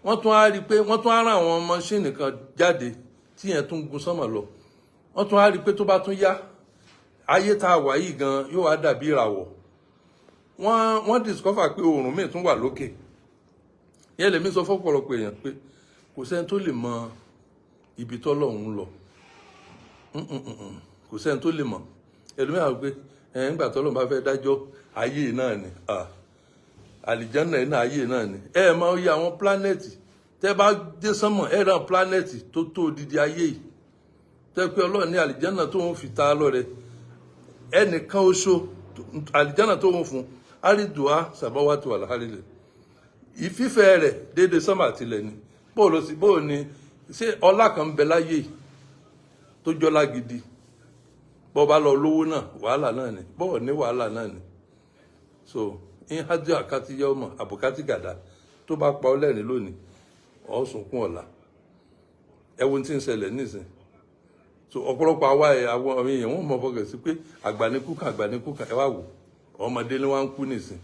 Wọ́n tún á rí i pé wọ́n tún á rán àwọn machine kan jáde tí yẹn tún gun sánmà lọ. Wọ́n tún á rí i pé tó bá tún yá, ayé tá a wà yìí gan yóò wá dàbí ìràwọ̀. Wọ́n discover pé oòrùn míì tún wà lókè. Yẹn lèmi sọ fọ́pọ̀lọpọ̀ èèyàn pé kò sẹ́ni tó lè mọ ibi tọ́lọ́run lọ. Kò sẹ́ni tó lè mọ̀. Ẹlòmíràn pé ẹ̀ ńgbà tọ́lọ́run bá fẹ́ dájọ́, ayé náà ni àlìjánà náà, ayé náà ni. Ẹ máa yẹ àwọn planet, tẹ́ bá dé sánmọ̀, ẹ ràn planet tó tó odidi ayé yìí, tẹ́ pé Ọlọ́run ní àlìjánà tó ń fi ta lọ́rẹ ẹnìkan oṣó, àlìjánà tó ń fún àrídùá sàbáwátì wà láhàrílẹ̀, ìfífẹ́ rẹ̀ déédéé sánmà àtìlẹ̀ ni. Bóò sí bóò ni ṣé ọlá kan ń bẹ láyé yìí tó jọlá gidi? Bọ́ bá lọ lówó náà, wàhálà náà ni. Bọ́ọ̀ ní wàhálà náà ni. So in hajj àkàtì yẹ ọmọ àbùkátì gàdá tó bá pa ọ́ lẹ́rìn lónìí, ọ̀ sunkún ọ̀la. Ẹ wo tí ń ṣẹlẹ̀ nísìn. So ọ̀pọ̀lọpọ̀ àwa ẹ̀ àwọn èèyàn wọ́n mọ̀ fọkàn sí pé àgbà ní kú kan, àgbà ní kú kan. Ẹ wá wò, ọmọdé ni wọ́n ń kú nísìn.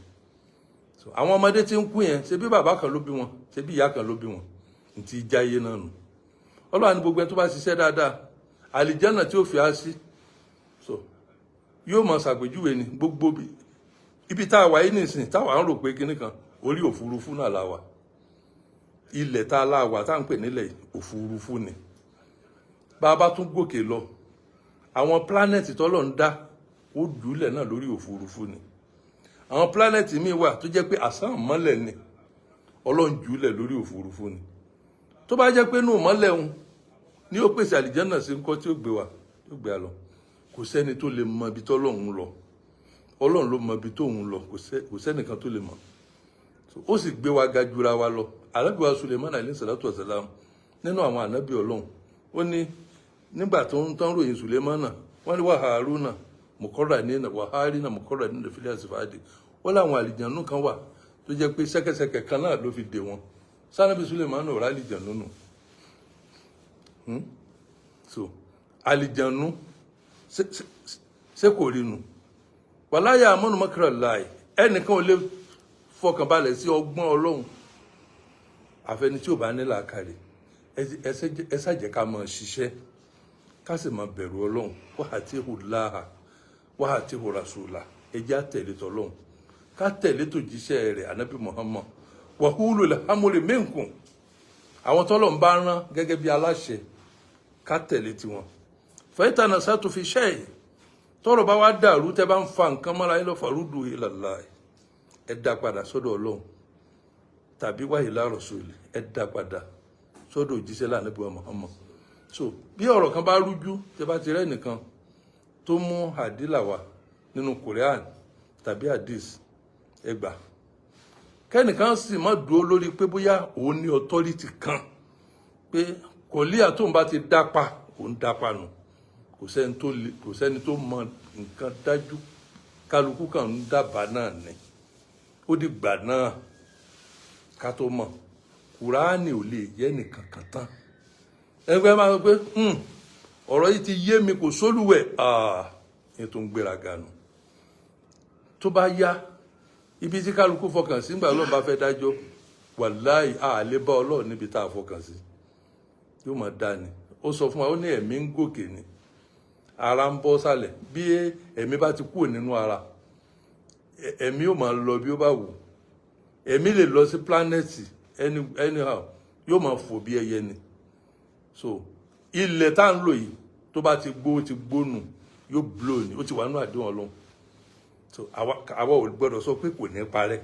So àwọn ọmọdé tí ń kú yẹn, ṣe bí bàbá kan ló bí wọn, ṣe bí ìyá kan ló bí wọn, ntí jáyé náà nù. Ọlọ́run ní gbogbo ẹni tó bá ṣiṣẹ́ dáadáa, àlìjánà tí ó fi á sí. So yóò mọ ṣàpèjúwe ni gbogbo ibi tá a wà yìí nìsín, táwa ń rò pé kinní kan, orí òfurufú náà la wà. Ilẹ̀ tá a la wà, tá à ń pè nílẹ̀, òfurufú ni. Bá a bá tún gòkè lọ, àwọn planet tọ́lọ̀ ń dá ó dùúlẹ̀ náà lórí òfurufú ni. Àwọn planet míì wà tó jẹ́ pé àsán mọ́lẹ̀ ni, Ọlọ́run jùúlẹ̀ lórí òfurufú ni. Tó bá jẹ́ pé nù mọ́lẹ̀ ń ní ó pèsè àlìjánà sí ńkọ́, tí ó gbé wa, tí ó gbé wa lọ. Kò sẹ́ni tó lè mọ ibi tọ́lọ́run lọ. Ọlọ́run ló mọ ibi tóun lọ, kò sẹ́nìkan tó lè mọ̀. Ó sì gbé wa ga jura wa lọ. Ànábì wa Suleiman alayhi salatu wa salam, nínú àwọn ànábì Ọlọ́run, ó ní nígbà tó ń tán ròyìn Suleiman náà, wọ́n ní wàhálà mọ̀kọ́rà nínú wàhálà mọ̀kọ́rà nínú fílẹ̀ àsìfáàdì. Wọ́n láwọn àlìjànú kan wà tó jẹ́ pé ṣẹ́kẹ́ṣẹkẹ̀ kan náà ló fi dè wọ́n. Sanabi Suleiman náà rà àlìjànú nù. So àlìjànú ṣé kò rí nu wàláyà àmọ́nù mọ́kàrà láì? Ẹnìkan ò lè fọkànbalẹ̀ sí ọgbọ́n Ọlọ́run, àfẹni tí ò bá ní làákàrè. Ẹ ṣàjẹ́ ká máa ṣiṣẹ́, ká sì máa bẹ̀rù Ọlọ́run. Wàhátìhù láhà wàhátìhù rasùlà. Ẹ jẹ́ àtẹ̀lé tọlọ́run, ká tẹ̀lé tòjíṣẹ́ rẹ̀ anabi Muhammad. Wàhúlù làhámúlẹ̀ minkum, àwọn tọ́lọ̀ ń bá rán gẹ́gẹ́ bí aláṣẹ, ká tẹ̀lé tiwọn. Fẹ́tànà sátúfi ṣẹ́yìn, tọ́rọ̀ bá wá dàrú, tẹ́ bá ń fa nǹkan mọ́ra yín lọ, farudu ilallah, ẹ dá padà sọ́dọ̀ Ọlọ́run, tàbí wáyé rasuli, ẹ dá padà sọ́dọ̀ òjíṣẹ́ lánàbí wa Muhammad. So bí ọ̀rọ̀ kan bá rújú, tẹ́ bá ti rẹ́ nìkan tó mú àdílà wá nínú Quran tàbí hadith, ẹ gbà. Kẹ́nìkan sì má dúró lórí pé bóyá òun ní authority kan, pé kòlíà tóun bá ti dápa, òun dápa nù. Kò sẹ́ni tó mọ nǹkan dájú. Kálukú kan ń dábàá náà ni. Ó di gbà náà ká tó mọ̀. Kùránì ò lè yé nìkan kan tán. Ẹgbẹ́ máa sọ pé ọ̀rọ̀ yìí ti yé mi, kò sólùwẹ̀. Ní tó ń gbéraga nù. Tó bá yá, ibi tí kálukú fọkàn sí nígbà Ọlọ́run bá fẹ́ dájọ́, wàláì a lè bá Ọlọ́run níbi tá a fọkàn sí. Yóò máa dá ni. Ó sọ fún wa, ó ní ẹ̀mí ń gòkè ni, ara ń bọ́ sálẹ̀. Bí ẹ̀mí bá ti kúrò nínú ara, ẹ̀mí yóò máa lọ bí ó bá wù. Ẹ̀mí lè lọ sí planẹ̀tì anyhow, yóò máa fò bí ẹyẹ ni. So ilẹ̀ tá à ń lò yìí, tó bá ti gbó, ó ti gbónù, yóò blow ni. Ó ti wà nínú àdéhùn Ọlọ́run. So àwa ò gbọ́dọ̀ sọ pé kò ní parẹ́.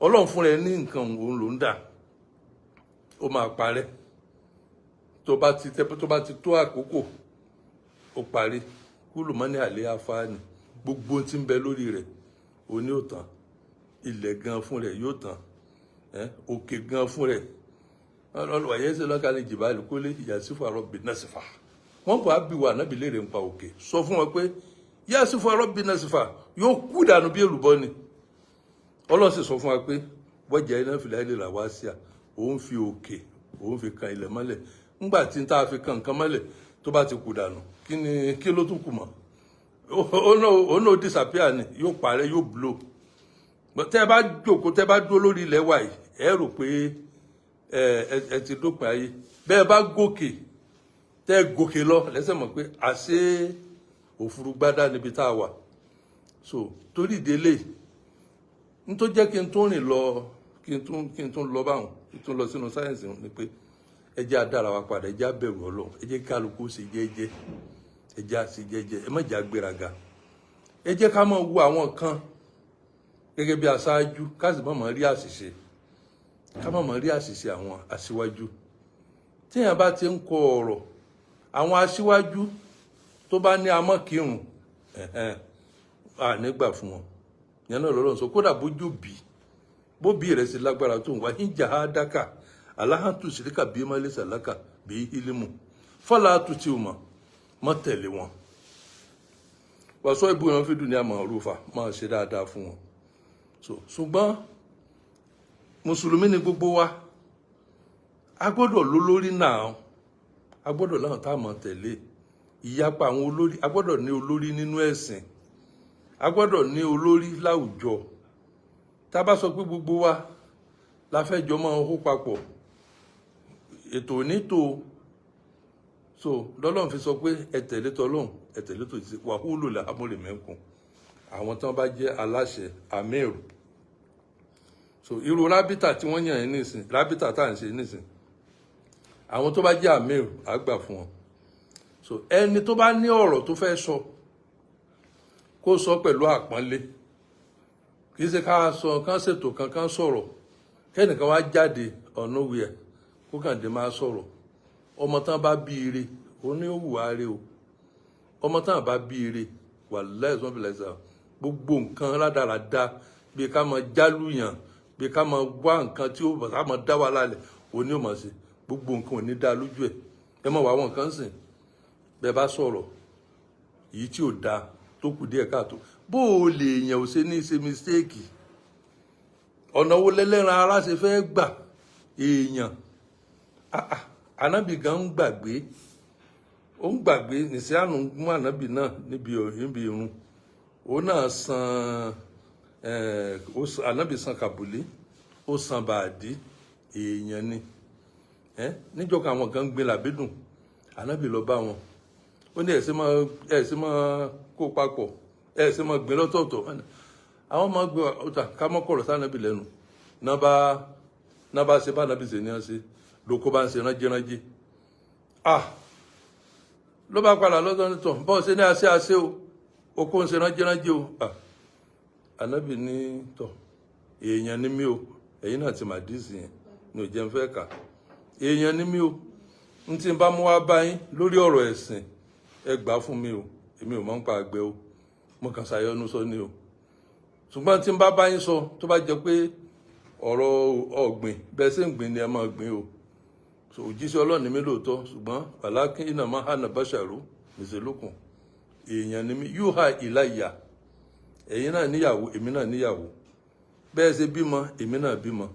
Ọlọ́run fúnra ẹ ní nǹkan òun ló ń dà, ó máa parẹ́. Tó bá ti tó àkókò, ó parí. Kúlù mọ́ ní àlẹ́ afáàní, gbogbo tí ń bẹ lórí rẹ̀ òní ò tán. Ilẹ̀ gan fún rẹ̀ yóò tán, òkè gan fún rẹ̀. Ọlọ́wà yẹn ṣe lọ́kàlẹ̀ jìbá kólé yàtsífù àrọ́bì nasifa. Wọ́n bá bí wà nábì léèrè ń pa òkè, sọ fún wọn pé yàtsífù àrọ́bì nasifa, yóò kú dànù bí èlùbọ́ ni. Ọlọ́run sì sọ fún wa pé wọ́jà iná fìlà ilé là wá sí à, òun fi òkè, òun fi kan ilẹ̀ mọ́lẹ̀. Ńgbà tí n tá a fi kan nǹkan mọ́lẹ̀, tó bá ti kú dànù, kí ni kí ló tún kù mọ́? Ó náà disappear ni, yóò parẹ́, yóò blow. Tẹ́ ẹ bá jókòó, tẹ́ ẹ bá dúró lórí ilẹ̀ wa yìí, ẹ rò pé ẹ ti dópin ayé. Bẹ́ẹ̀ bá gòkè, tẹ́ ẹ gòkè lọ, lẹ́sẹ̀ mọ̀ pé àṣé òfurugbádá níbi tá a wà. So torí ìdílé n tó jẹ́ kí n tún rìn lọ, kí n tún lọ báwọn, kí n tún lọ sínú sáyẹ̀nsì ni pé ẹ jẹ́ á dára wa padà, ẹ jẹ́ á bẹ̀rù Ọlọ́run, ẹ jẹ́ kálukú ṣe jẹ́jẹ́, ẹ jẹ́ á ṣe jẹ́jẹ́, ẹ má jẹ́ á gbéraga. Ẹ jẹ́ ká máa wo àwọn kan gẹ́gẹ́ bí aṣáájú, ká sì má máa rí àṣìṣe, ká má máa rí àṣìṣe àwọn aṣíwájú. Téèyàn bá ti ń kọ ọ̀rọ̀ àwọn aṣíwájú, tó bá ní amọ́kírun, à nígbà fún wọn yẹn náà lọ́rọ̀ sọ. Kódà bójú bí bóbi rẹ̀ sì lágbára tó ń wá ìjà á dákà aláhàntù síríkà bí má lè sàlákà bí ílímù fọlá tutù mọ̀ mọ́ tẹ̀lé wọn. Wàsó ìbú wọn fi dùn ní àmọ̀ òrùfà, máa ṣe dáadáa fún wọn. So ṣùgbọ́n mùsùlùmí ni gbogbo wa, a gbọ́dọ̀ lólórí náà, a gbọ́dọ̀ láwọn tá a mọ̀ tẹ̀lé. Ìyapa àwọn olórí, a gbọ́dọ̀ ní olórí nínú ẹ̀sìn, a gbọ́dọ̀ ní olórí láwùjọ. Tá a bá sọ pé gbogbo wa la fẹ́ jọ máa hó papọ̀, ètò onítò. So lọ́lọ́run fi sọ pé ẹ tẹ̀lé tọlọ́run, ẹ tẹ̀lé tó ti wàhálò làhámúlẹ̀ mẹ́kùn, àwọn tí wọ́n bá jẹ́ aláṣẹ, àmẹ́rù. So irú rábítà tí wọ́n yàn yín nísìn, rábítà tá à ń ṣe nísìn, àwọn tó bá jẹ́ àmẹ́rù, á gbà fún wọn. So ẹni tó bá ní ọ̀rọ̀ tó fẹ́ sọ, kó sọ pẹ̀lú àpọ́nlé. Kì í ṣe ká sọ kán ṣètò kankan sọ̀rọ̀, kẹ́nìkan wá jáde ọ̀nà wíẹ̀, kó kàn dé máa sọ̀rọ̀. Ọmọ tán bá bí ire, òun ní ó wù á rí o. Ọmọ tán bá bí ire, wàláhì sọ́n fìlà ìsà, gbogbo nǹkan rádaràda, bí ká máa jálùyàn, bí ká máa wá nǹkan tí ó ká máa dá wa lálẹ́, òun ní ó máa ṣe. Gbogbo nǹkan ò ní dá lójú ẹ̀. Ẹ máa wà àwọn nǹkan sìn bẹ́ẹ̀ bá sọ̀rọ̀ èyí tí ò dáa, tó kù díẹ̀ káàtó, bó o lè èèyàn ò ṣe ní ṣe mistake. Ọ̀nà wo lẹ́lẹ́ran ara ṣe fẹ́ gbà èèyàn? Ànábì gan ń gbàgbé, ó ń gbàgbé. Nìṣíàánú mú ànábì náà níbi irun, òun náà san, ànábì san kàbùlé, ó san bàdí. Èèyàn ni. Níjọ́ kan, àwọn kan ń gbin làbídùn, ànábì lọ bá wọn, ó ní ẹ̀sìn máa kó papọ̀, ẹ̀sìn máa gbin lọ́tọ̀ọ̀tọ̀. Àwọn máa gbé ọ̀tà ká mọ́ kọ̀rọ̀ sànábì lẹ́nu náà bá ṣe bá ànábì ṣe ní ọ́n ṣe lóko bá ń ṣe ránjẹ́ránjẹ́. Ah, ló bá padà lọ́dọ̀ nítọ̀, bọ́ọ̀ ṣe ní àṣẹ àṣẹ o, oko ń ṣe ránjẹ́ránjẹ́ o. Ah, ànábì ní tọ̀, èèyàn ní mí o. Ẹ̀yin náà ti mà díìsì yẹn ní ò jẹun fẹ́ kà. Èèyàn ní mí o, n tí n bá mú wá báyìí lórí ọ̀rọ̀ ẹ̀sìn, ẹ gbà fún mi o. Èmi ò mọ̀ ń pa àgbẹ̀ o, mo kàn ṣàyọnu sọ ni o. Ṣùgbọ́n tí n bá báyìí sọ, tó bá jẹ́ pé ọ̀rọ̀ ọ̀gbìn bẹ́ẹ̀ ṣe ń gbìn ni ẹ máa gbìn o. So òjíṣẹ́ Ọlọ́run ní mi lóòótọ́, ṣùgbọ́n wàlákín iná máa hànà báṣàrú. Mùsùlùkùn èèyàn ni mí, yúhà ìláyà. Ẹ̀yin náà níyàwó, èmi náà níyàwó. Bẹ́ẹ̀ ṣe bímọ, èmi náà bímọ.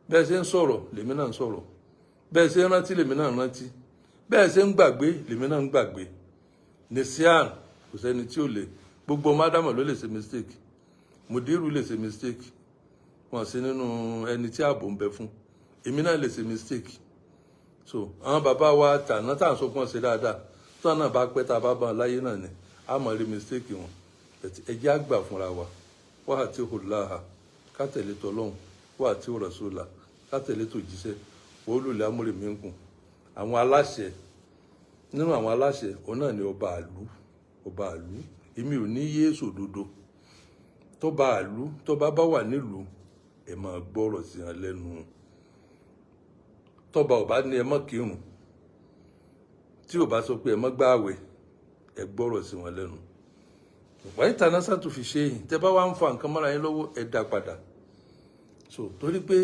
Bẹ́ẹ̀ ṣe ń sọ̀rọ̀, lèmi náà ń sọ̀rọ̀. Bẹ́ẹ̀ ṣe ń rántí, lèmi náà ń rántí. Bẹ́ẹ̀ ṣe ń gbàgbé, lèmi náà ń gbàgbé. Nìsíàn, kò sẹ́ni tí ò lè. Gbogbo ọmọ ádámọ̀ ló lè ṣe mistake. Mùdírù lè ṣe mistake, wọn sí nínú ẹni tí ààbò ń bẹ fún. Èmi náà lè ṣe mistake. So àwọn bàbá wa tàná tá à ń sọ fún ọ ṣe dáadáa, tí wọn náà bá pẹ́, tá a bá bá wọn láyé náà ni a mọ̀ rí mistake wọn. Ẹ jẹ́ àgbà fúnra wa. Wà á ti hùláhà, ká tẹ̀lé tọlọ́hun, wà á ti rọ̀ṣọ́là, ká tẹ̀lé tòjíṣẹ́, olùlẹ̀ amúrè mi ń kùn. Àwọn aláṣẹ, nínú àwọn aláṣẹ, òun náà ni ọba àlú. Ọba àlú, èmi ò ní yé sòdodo. Tọba àlú, tọba bá wà nílùú, ẹ máa gbọ́rọ̀ sí wọn lẹ́nu. Tọba ọba ní ẹ má kírun, tí ò bá sọ pé ẹ má gbààwẹ̀, ẹ gbọ́rọ̀ sí wọn lẹ́nu. Wàyí tàná sàtúnfi ṣe yìí, tẹ bá wà ń fa nǹkan mọ́ra yín lọ́wọ́, ẹ dá padà. So torí pé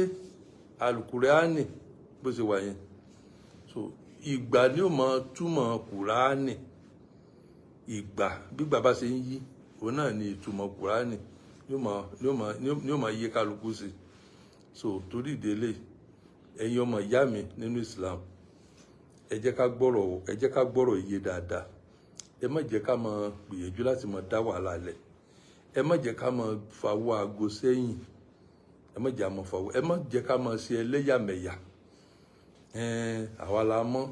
alukùránì bó ṣe wà yẹn, so ìgbà ni ó máa túmọ̀ kùránì. Ìgbà gbígbà bá ṣe ń yí, òun náà ni ìtumọ̀ kùránì yóò máa yé kálukú sí. So torí ìdílé, ẹ̀yin ọmọ ìyá mi nínú Islam, ẹ jẹ́ ká gbọ́rọ̀, ẹ jẹ́ ká gbọ́rọ̀ iye dáadáa. Ẹ má jẹ́ ká máa gbìyànjú láti máa dá wàhálà lẹ̀. Ẹ má jẹ́ ká máa fawọ́ aago sẹ́yìn. Ẹ má jẹ́ àmọ́ fawọ́. Ẹ má jẹ́ ká máa ṣe ẹlẹ́yàmẹ̀yà. Ẹn, àwa la mọ̀,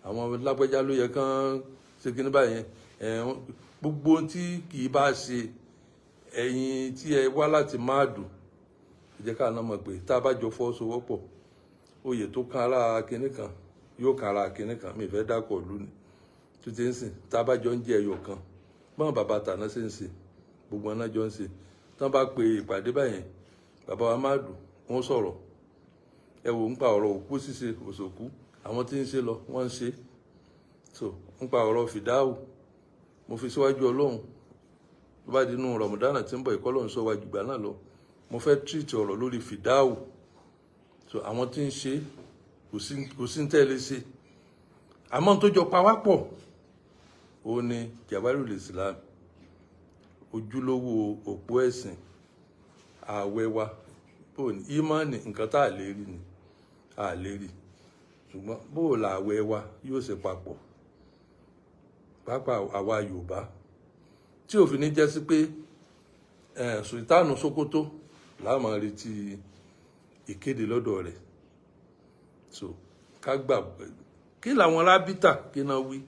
àwọn lágbájá ló yẹ kán ṣe kíní báyẹn. Ẹn, gbogbo ohun tí kì í bá ṣe ẹ̀yin tí ẹ wá láti máàdù, ẹ jẹ́ ká náà mọ̀ pé tá a bá jọ fọwọ́sowọ́pọ̀, oyè tó kan ara kinní kan yóò kan ara kinní kan. Mi fẹ́ dákọ̀ ìlú ni tó ti ń sìn. Tá a bá jọ ń jẹ ẹyọ kan, báwọn bàbá tàná ṣe ń ṣe, gbogbo ọ̀nà jọ ń ṣe. Tí wọ́n bá pe ìpàdé báyẹn, bàbá wa máàdù wọ́n sọ̀rọ̀. Ẹ wò ń pa ọ̀rọ̀ òkú ṣíṣe, òṣòkú, àwọn tí ń ṣe lọ wọ́n ń ṣe. So ń pa ọ̀rọ̀ fìdáwù, mo fi síwájú Ọlọ́run, tó bá di inú Rọ̀mọ̀dánà tí ń bọ̀, ìkọ́lọ́run sọ wájú gbà náà lọ, mo fẹ́ tírìtì ọ̀rọ̀ lórí fìdáwù. So àwọn tí ń ṣe, kò sí ń tẹ́lẹ̀ ṣe, àmọ́ tó jọ pa wá pọ̀, ó ní Jabarul Islam, ojúlówó òpó ẹ̀sìn, ààwẹ̀ wa, bó ní ìmánì, nǹkan tá a lè rí ni a lè rí, ṣùgbọ́n bó làwẹ̀ wa yóò ṣe papọ̀, pàápàá àwa Yorùbá, tí òfin ní jẹ́ sí pé Sultanu Sokoto la máa retí ìkéde lọ́dọ̀ rẹ̀. So ká gbà kí làwọn rábítà kí náà wí.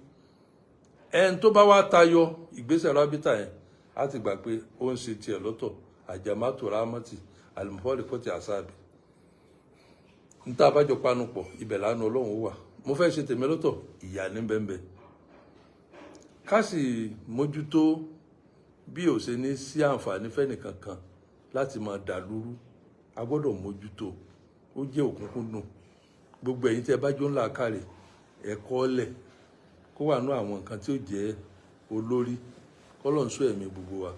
Ẹn tó bá wá tayọ ìgbésẹ̀ rábítà yẹn, á ti gbà pé ó ń ṣe tiẹ̀ lọ́tọ̀. Àjàmátò rámọ́tì àlùmọ́ọ́lì kọ́tì àsáàbì níta abájọ panupọ̀, ibẹ̀ lánàá Ọlọ́run wà. Mo fẹ́ ṣe tèmi lọ́tọ̀, ìyà ní bẹ́ẹ̀. Ká sì mójútó bí ò ṣe ní sí àǹfààní fẹ́nìkankan láti máa dàlúrú. A gbọ́dọ̀ mójútó, ó jẹ́ òkúnkúndùn. Gbogbo ẹ̀yin tí ẹ bá jó ńlá kárẹ̀, ẹ̀kọ́ lẹ̀ kó wà nú àwọn nǹkan tí ó jẹ́ olórí. Kọ́lọ̀ ń sọ ẹ̀mí gbogbo wa.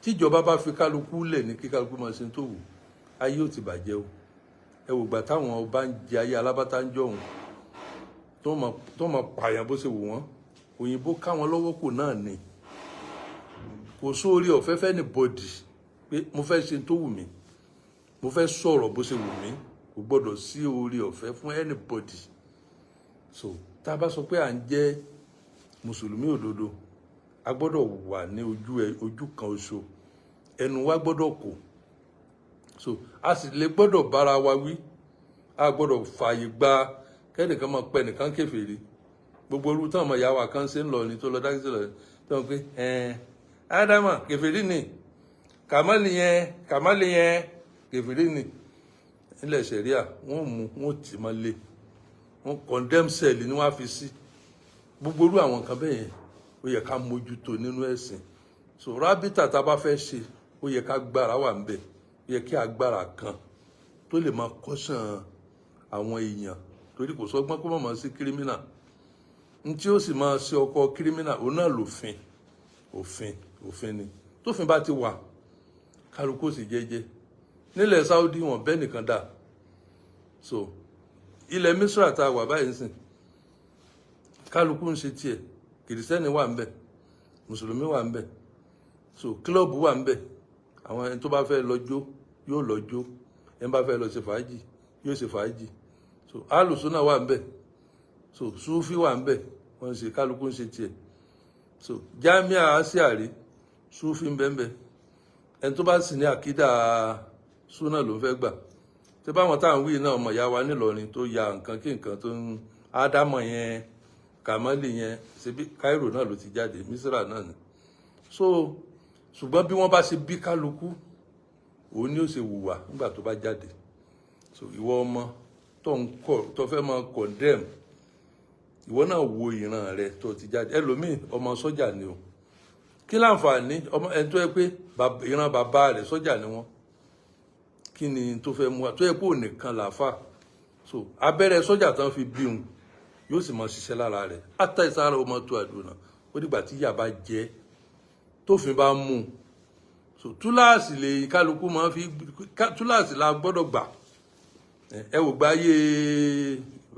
Tíjọba bá fi kálukú lẹ̀ ní kí kálukú máa ṣe tó wù, ayé ò ti bàjẹ́ o. Ẹ wò gbà táwọn ọba ń jẹ ayé alábátá ń jọ̀hún, tó máa pààyàn bó ṣe wù wọ́n. Òyìnbó káwọn lọ́wọ́ kò náà ni kò sóore ọ̀fẹ́ fẹ́ ní bọ́dì pé mo fẹ́ ṣe tó wù mí, mo fẹ́ sọ̀rọ̀ bó ṣe wù mí. Kò gbọ́dọ̀ sí oore ọ̀fẹ́ fún anybody. So tá a bá sọ pé à ń jẹ́ mùsùlùmí òdodo, a gbọ́dọ̀ wà ní ojú kan oṣù, ẹnu wa gbọ́dọ̀ kò. So a sì lè gbọ́dọ̀ bára wa wí. A gbọ́dọ̀ fààyè gba kẹ́nìkan máa pẹ́ nìkan kèfèrí. Gbogbo orú táwọn ọmọ ìyá wa kan ṣe ń lọ ní tó lọ dákítí lọ tó ń pè ẹn ádámà kèfèrí ni, kàmálì yẹn, kàmálì yẹn kèfèrí ni. Nílẹ̀ sẹ̀ríà, wọ́n mú wọ́n tì mọ́ lé, wọ́n condemn cell ni wọ́n á fi sí. Gbogbo orú àwọn nǹkan bẹ́ẹ̀ yẹn, ó yẹ ká mójútó nínú ẹ̀sìn. So rábítà tá a bá fẹ́ ṣe, ó yẹ ká gbára wà ńbẹ̀. Ó yẹ kí agbára kan tó lè máa kọ́sàn àwọn èèyàn, torí kò sọgbọ́n kó má máa sí kírímínà. Ntí ó sì máa ṣe ọkọ kírímínà, òun náà lòfin. Òfin, òfin ni. Tófin bá ti wà, kálukú sì jẹ́jẹ́. Nílẹ̀ Saudi, wọn bẹ́ẹ̀ nìkan dà. So ilẹ̀ Misra tá a wà báyìí sìn, kálukú ń ṣe tiẹ̀. Kìrìsìtẹ́nì wà ń bẹ̀, mùsùlùmí wà ń bẹ̀, so club wà ń bẹ̀. Àwọn ẹni tó bá fẹ́ lọ jó yóò lọ jó, ẹni bá fẹ́ lọ ṣe fàájì yóò ṣe fàájì. So alùsùnà wà ń bẹ̀, so sufi wà ń bẹ̀, wọ́n ń ṣe, kálukú ń ṣe tiẹ̀. So Jamia Asiari, sufi ń bẹ ń bẹ. Ẹni tó bá sì ní àkídà súnà ló ń fẹ́ gbà tí báwọn táwọn wí náà, ọmọ ìyá wa nílọrin tó ya nǹkan kí nǹkan tó ń ádámọ̀ yẹn, Kàmálì yẹn, ṣebí Cairo náà ló ti jáde, Misra náà ni. So ṣùgbọ́n bí wọ́n bá ṣe bí kálukú, òun ni ó ṣe wùwà nígbà tó bá jáde. So ìwọ ọmọ tó ń kọ, tó fẹ́ máa condemn, ìwọ náà wo ìran rẹ tó ti jáde. Ẹlòmíì, ọmọ sọ́jà ni o. Kí láǹfààní ọmọ ẹni tó yẹ pé ìran bàbá rẹ̀ sọ́jà ni wọ́n? Kí ni tó fẹ́ mú wa tó yẹ pé òun nìkan làáfà? So abẹ́rẹ́ sọ́jà tán fi bí òun yóò sì máa ṣiṣẹ́ lára rẹ̀ átá ìsára ọmọ tó àdúrà. Ó dìgbà tí ìyà bá jẹ́, tófin bá mú un. So túláàsì lè kálukú máa fi túláàsì la gbọ́dọ̀ gbà. Ẹ wò gba ayé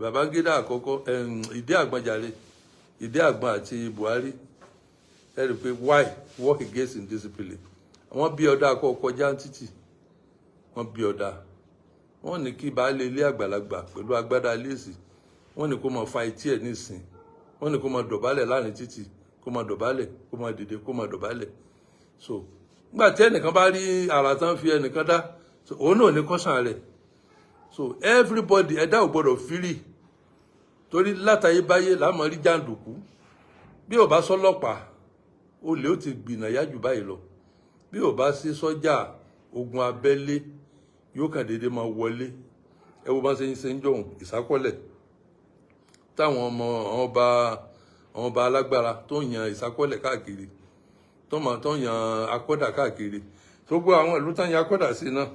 Babangida àkọ́kọ́, ìdí àgbọ̀njàre, ìdí àgbọn àti Buhari. Ẹ rí i pé why work against indiscipline. Wọ́n bí ọ̀dà akọ kọjá títì, wọ́n bí ọ̀dà, wọ́n ní kí baálé ilé àgbàlagbà pẹ̀lú agbádá léèsì, wọ́n ní kó máa fa etí ẹ̀ nísìn, wọ́n ní kó máa dọ̀bálẹ̀ láàrin títì, kó máa dọ̀bálẹ̀, kó máa dìde, kó máa dọ̀bálẹ̀. So nígbà tí ẹnìkan bá rí àrà tán fi ẹnìkan dá, so òun náà ní kọ́sàn rẹ̀. So everybody, ẹ̀dá ò gbọ́dọ̀ free, torí látàyé báyé làá rí jàǹdùkú. Bí ò bá sọ́lọ́pàá, olè ó ti gbìnà yájú báyìí lọ. Bí ò bá sí sọ́jà, ogun abẹ́lé yóò kàn déédéé máa wọlé. Ẹ wo bá ṣe ń ṣe ń jọ̀hún ìsákọ́lẹ̀ táwọn ọmọ àwọn ọba, àwọn ọba alágbára tó ń yan ìsákọ́lẹ̀ káàkiri, tó máa tó ń yan akọ́dà káàkiri, tó gbọ́ àwọn ìlú tán yan akọ́dà sí náà,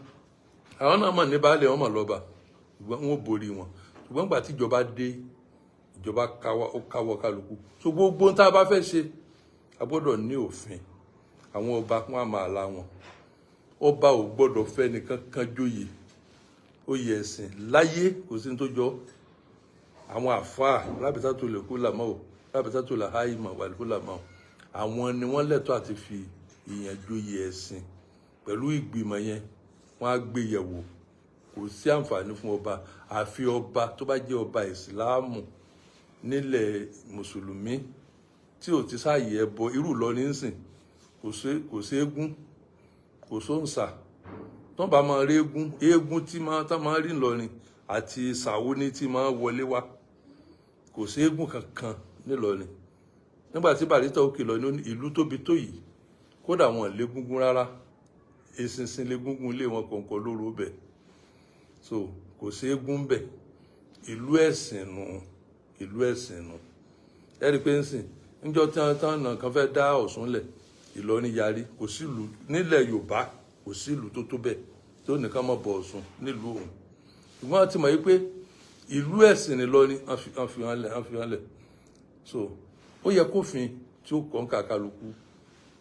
àwọn náà mọ̀ ní baálé wọn mọ̀ lọ́ba, ṣùgbọ́n wọn ò borí wọn. Ṣùgbọ́n gbà tí ìjọba dé, ìjọba káwọ́, ó káwọ́ kálukú. So gbogbo ohun tá a bá fẹ́ ṣe, a gbọ́dọ̀ ní òfin. Àwọn ọba, wọn á máa la wọn. Ọba ò gbọ́dọ̀ fẹ́ nìkan kan jóyè oyè ẹ̀sìn láyé, kò sí ní tó jọ. Àwọn àfáà rábìtá tó lè kú làmọ́ ò rábìtá tó lè háì mọ̀ wà kú làmọ́, àwọn ni wọ́n lẹ́tọ̀ọ́ àti fi ìyẹn jóyè ẹ̀sìn. Pẹ̀lú ìgbìmọ̀ yẹn, wọ́n á gbé yẹ̀wò. Kò sí àǹfààní fún ọba, àfi ọba tó bá jẹ́ ọba ìsìláàmù nílẹ̀ mùsùlùmí tí ò ti sáàyè ẹbọ. Irú Ìlọrin ń sìn, kò sí eégún, kò sóǹsà tó bá máa rí eégún. Eégún tí máa tá máa rí Ìlọrin àti sàwóní tí máa wọlé wá, kò sí eégún kankan nílọrin. Nígbà tí Barrister òkè lọ ní ìlú tóbi tó yìí, kódà wọn légúngún rárá, eṣinṣin légúngún ilé wọn kọ̀ọ̀kan lóru bẹ̀. So kò sí eégún bẹ̀. Ìlú ẹ̀sìn nù, ìlú ẹ̀sìn nù. Ẹ rí i pé ń sìn níjọ́ tí wọ́n tán náà kan fẹ́ dá Ọ̀ṣun lẹ̀, Ìlọrin yarí. Kò sílùú nílẹ̀ Yorùbá, kò sílùú tó tó bẹ́ẹ̀ tó nìkan mọ̀ bọ̀ Ọ̀ṣun nílùú òun. Ṣùgbọ́n wọ́n ti mọ̀ yí pé ìlú ẹ̀sìn ní Ìlọrin, wọ́n fi hàn lẹ̀, wọ́n fi hàn lẹ̀. So ó yẹ kófin tí ó kàn kàkálukú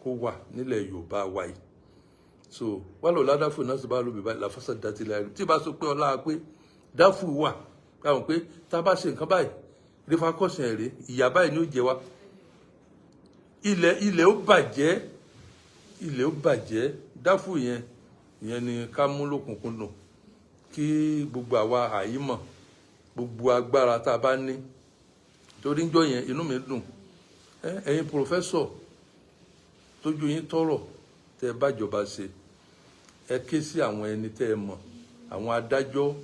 kó wà nílẹ̀ Yorùbá wa yìí. So wà lọ ládàfù náà sì bá lóbi báyìí làfàṣà dàtí láyé tí bá sọ pé ọlá pé dáfù wà káwọn pé tá a bá ṣe nǹkan báyìí, rífakọ́sìn ẹ̀rẹ́ ìyá báyìí ni ó jẹ wá. Ilẹ̀ ó bàjẹ́, ilẹ̀ ó bàjẹ́. Dáfù yẹn, ìyẹn ni ká mú lókùnkúndùn, kí gbogbo àwa àyímọ̀, gbogbo agbára tá a bá ní. Torí ńjọ́ yẹn, inú mi dùn. Ẹ̀yin professor tójú yín tọrọ, tẹ́ ẹ bá jọba ṣe, ẹ ké sí àwọn ẹni tẹ́ ẹ mọ̀, àwọn adájọ́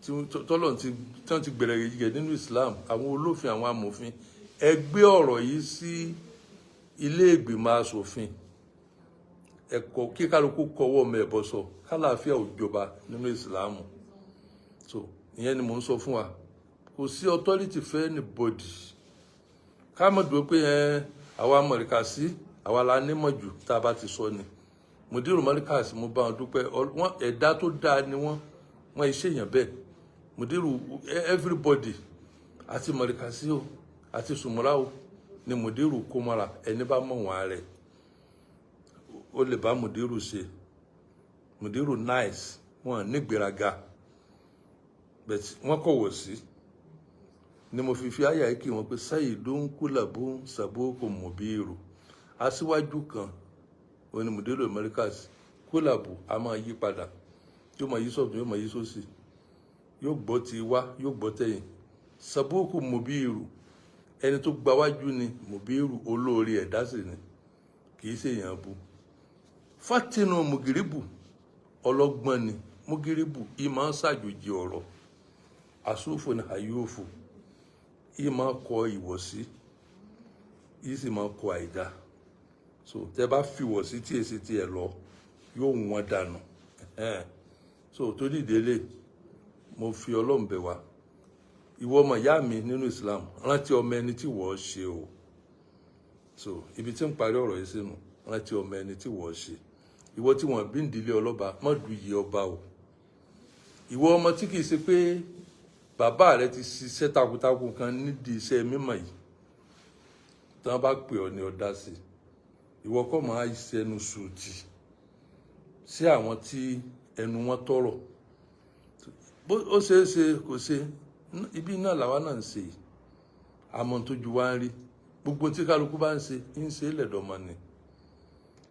tí tọ́lọ̀ ti tí wọ́n ti gbẹ̀rẹ̀ yẹ nínú Islam, àwọn olófin, àwọn amòfin, ẹ gbé ọ̀rọ̀ yìí sí ilé ìgbìmọ̀ asòfin. Ẹ kọ kí kálukú kọwọ́ ọmọ ẹ̀ bọ́ sọ kálàáfíà ò jọba nínú Ìsìlámù. So ìyẹn ni mò ń sọ fún wa. Kò sí authority fẹ́ anybody. Ká mọ̀ dúró pé ẹ àwa mọ̀ríkàsí, àwa la nímọ̀ jù. Tá a bá ti sọ ni mùdírù mọ̀ríkàsí, mo bá wọn dúpẹ́. Wọn ẹ̀dá tó dáa ni wọ́n, wọ́n iṣẹ́ èèyàn bẹ́ẹ̀. Mùdírù, everybody, àti mọ̀ríkàsí o àti sùmùrà o ni mùdírù kó mọ́ra. Ẹni bá mọ̀ wọ́n rẹ̀, ó lè bá mùdírù ṣe. Mùdírù nice, wọn nígbéraga, but wọ́n kọ̀wọ̀ sí. Ni mo fi fi àyà yìí kí wọn pé sayidun kúlàbù sàbókò mòbíìrù, aṣíwájú kan oní mùdílò Americas. Kúlàbù a máa yí padà, yóò máa yí sọ́tún, yóò máa yí sósì, yóò gbọ́ ti wá, yóò gbọ́ tẹ̀yìn. Sàbókò mòbíìrù, ẹni tó gbawájú ni mòbíìrù, olóore ẹ̀dá sì ni, kì í ṣèyàn bu. Fatinu mugiribu, ọlọ́gbọ́n ni mugiribu, ìmọ̀ ń ṣàjòjì ọ̀rọ̀. Àsúfò ni àyòfò, ìmọ̀ kọ ìwọ̀sí, yìí sì máa kọ àìdá. So tẹ bá fi ìwọ̀sí tí èsì tiẹ̀ lọ, yóò wọ́n dànù. So torí ìdílé, mo fi Ọlọ́run bẹ̀ wá. Ìwọ ọmọ ìyá mi nínú Islam, rántí ọmọ ẹni tí wọ́n ṣe o. So ibi tí ń parí ọ̀rọ̀ yìí sínú, rántí ọmọ ẹni tí wọ́n ṣe. Ìwọ tí wọ́n bí ń dílé ọlọ́ba, má du iye ọba o. Ìwọ ọmọ tí kìí ṣe pé bàbá rẹ ti ṣiṣẹ́ takuntakun kan nídìí iṣẹ́ mímọ̀ yìí, tí wọ́n bá pè ọ́ ní ọ̀dá sí, ìwọ kọ́ máa ṣẹnu sùtì sí àwọn tí ẹnu wọn tọrọ. Ó ṣeé ṣe kò ṣe, ibi náà làwa náà ń ṣe yìí, àmọ́ tó ju wa ń rí. Gbogbo tí kálukú bá ń ṣe ń ṣe é lẹ̀dọ̀mọ ni.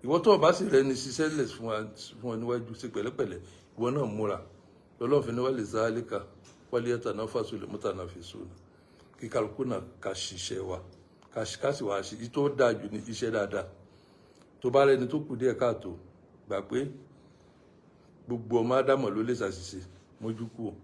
Ìwọ tó o bá sì rẹni ṣiṣẹ́ lẹ̀ fún ọ níwájú, ṣe pẹ̀lẹ́pẹ̀lẹ́. Ìwọ náà múra lọ́lọ́fin ní wálé sáálíkà wálé ẹ̀ta náà fàṣọlẹ̀ mọ́tà náà fi sùn, kí kálukú náà ká ṣiṣẹ́ wa, ká sì wá ṣe ìtọ́ dáa jù ní iṣẹ́ dáadáa. Tó bá rẹni tó kù díẹ̀ káàtó, gbà pé gbogbo ọmọ ádámọ̀ ló lè ṣàṣìṣe, mójú kú o.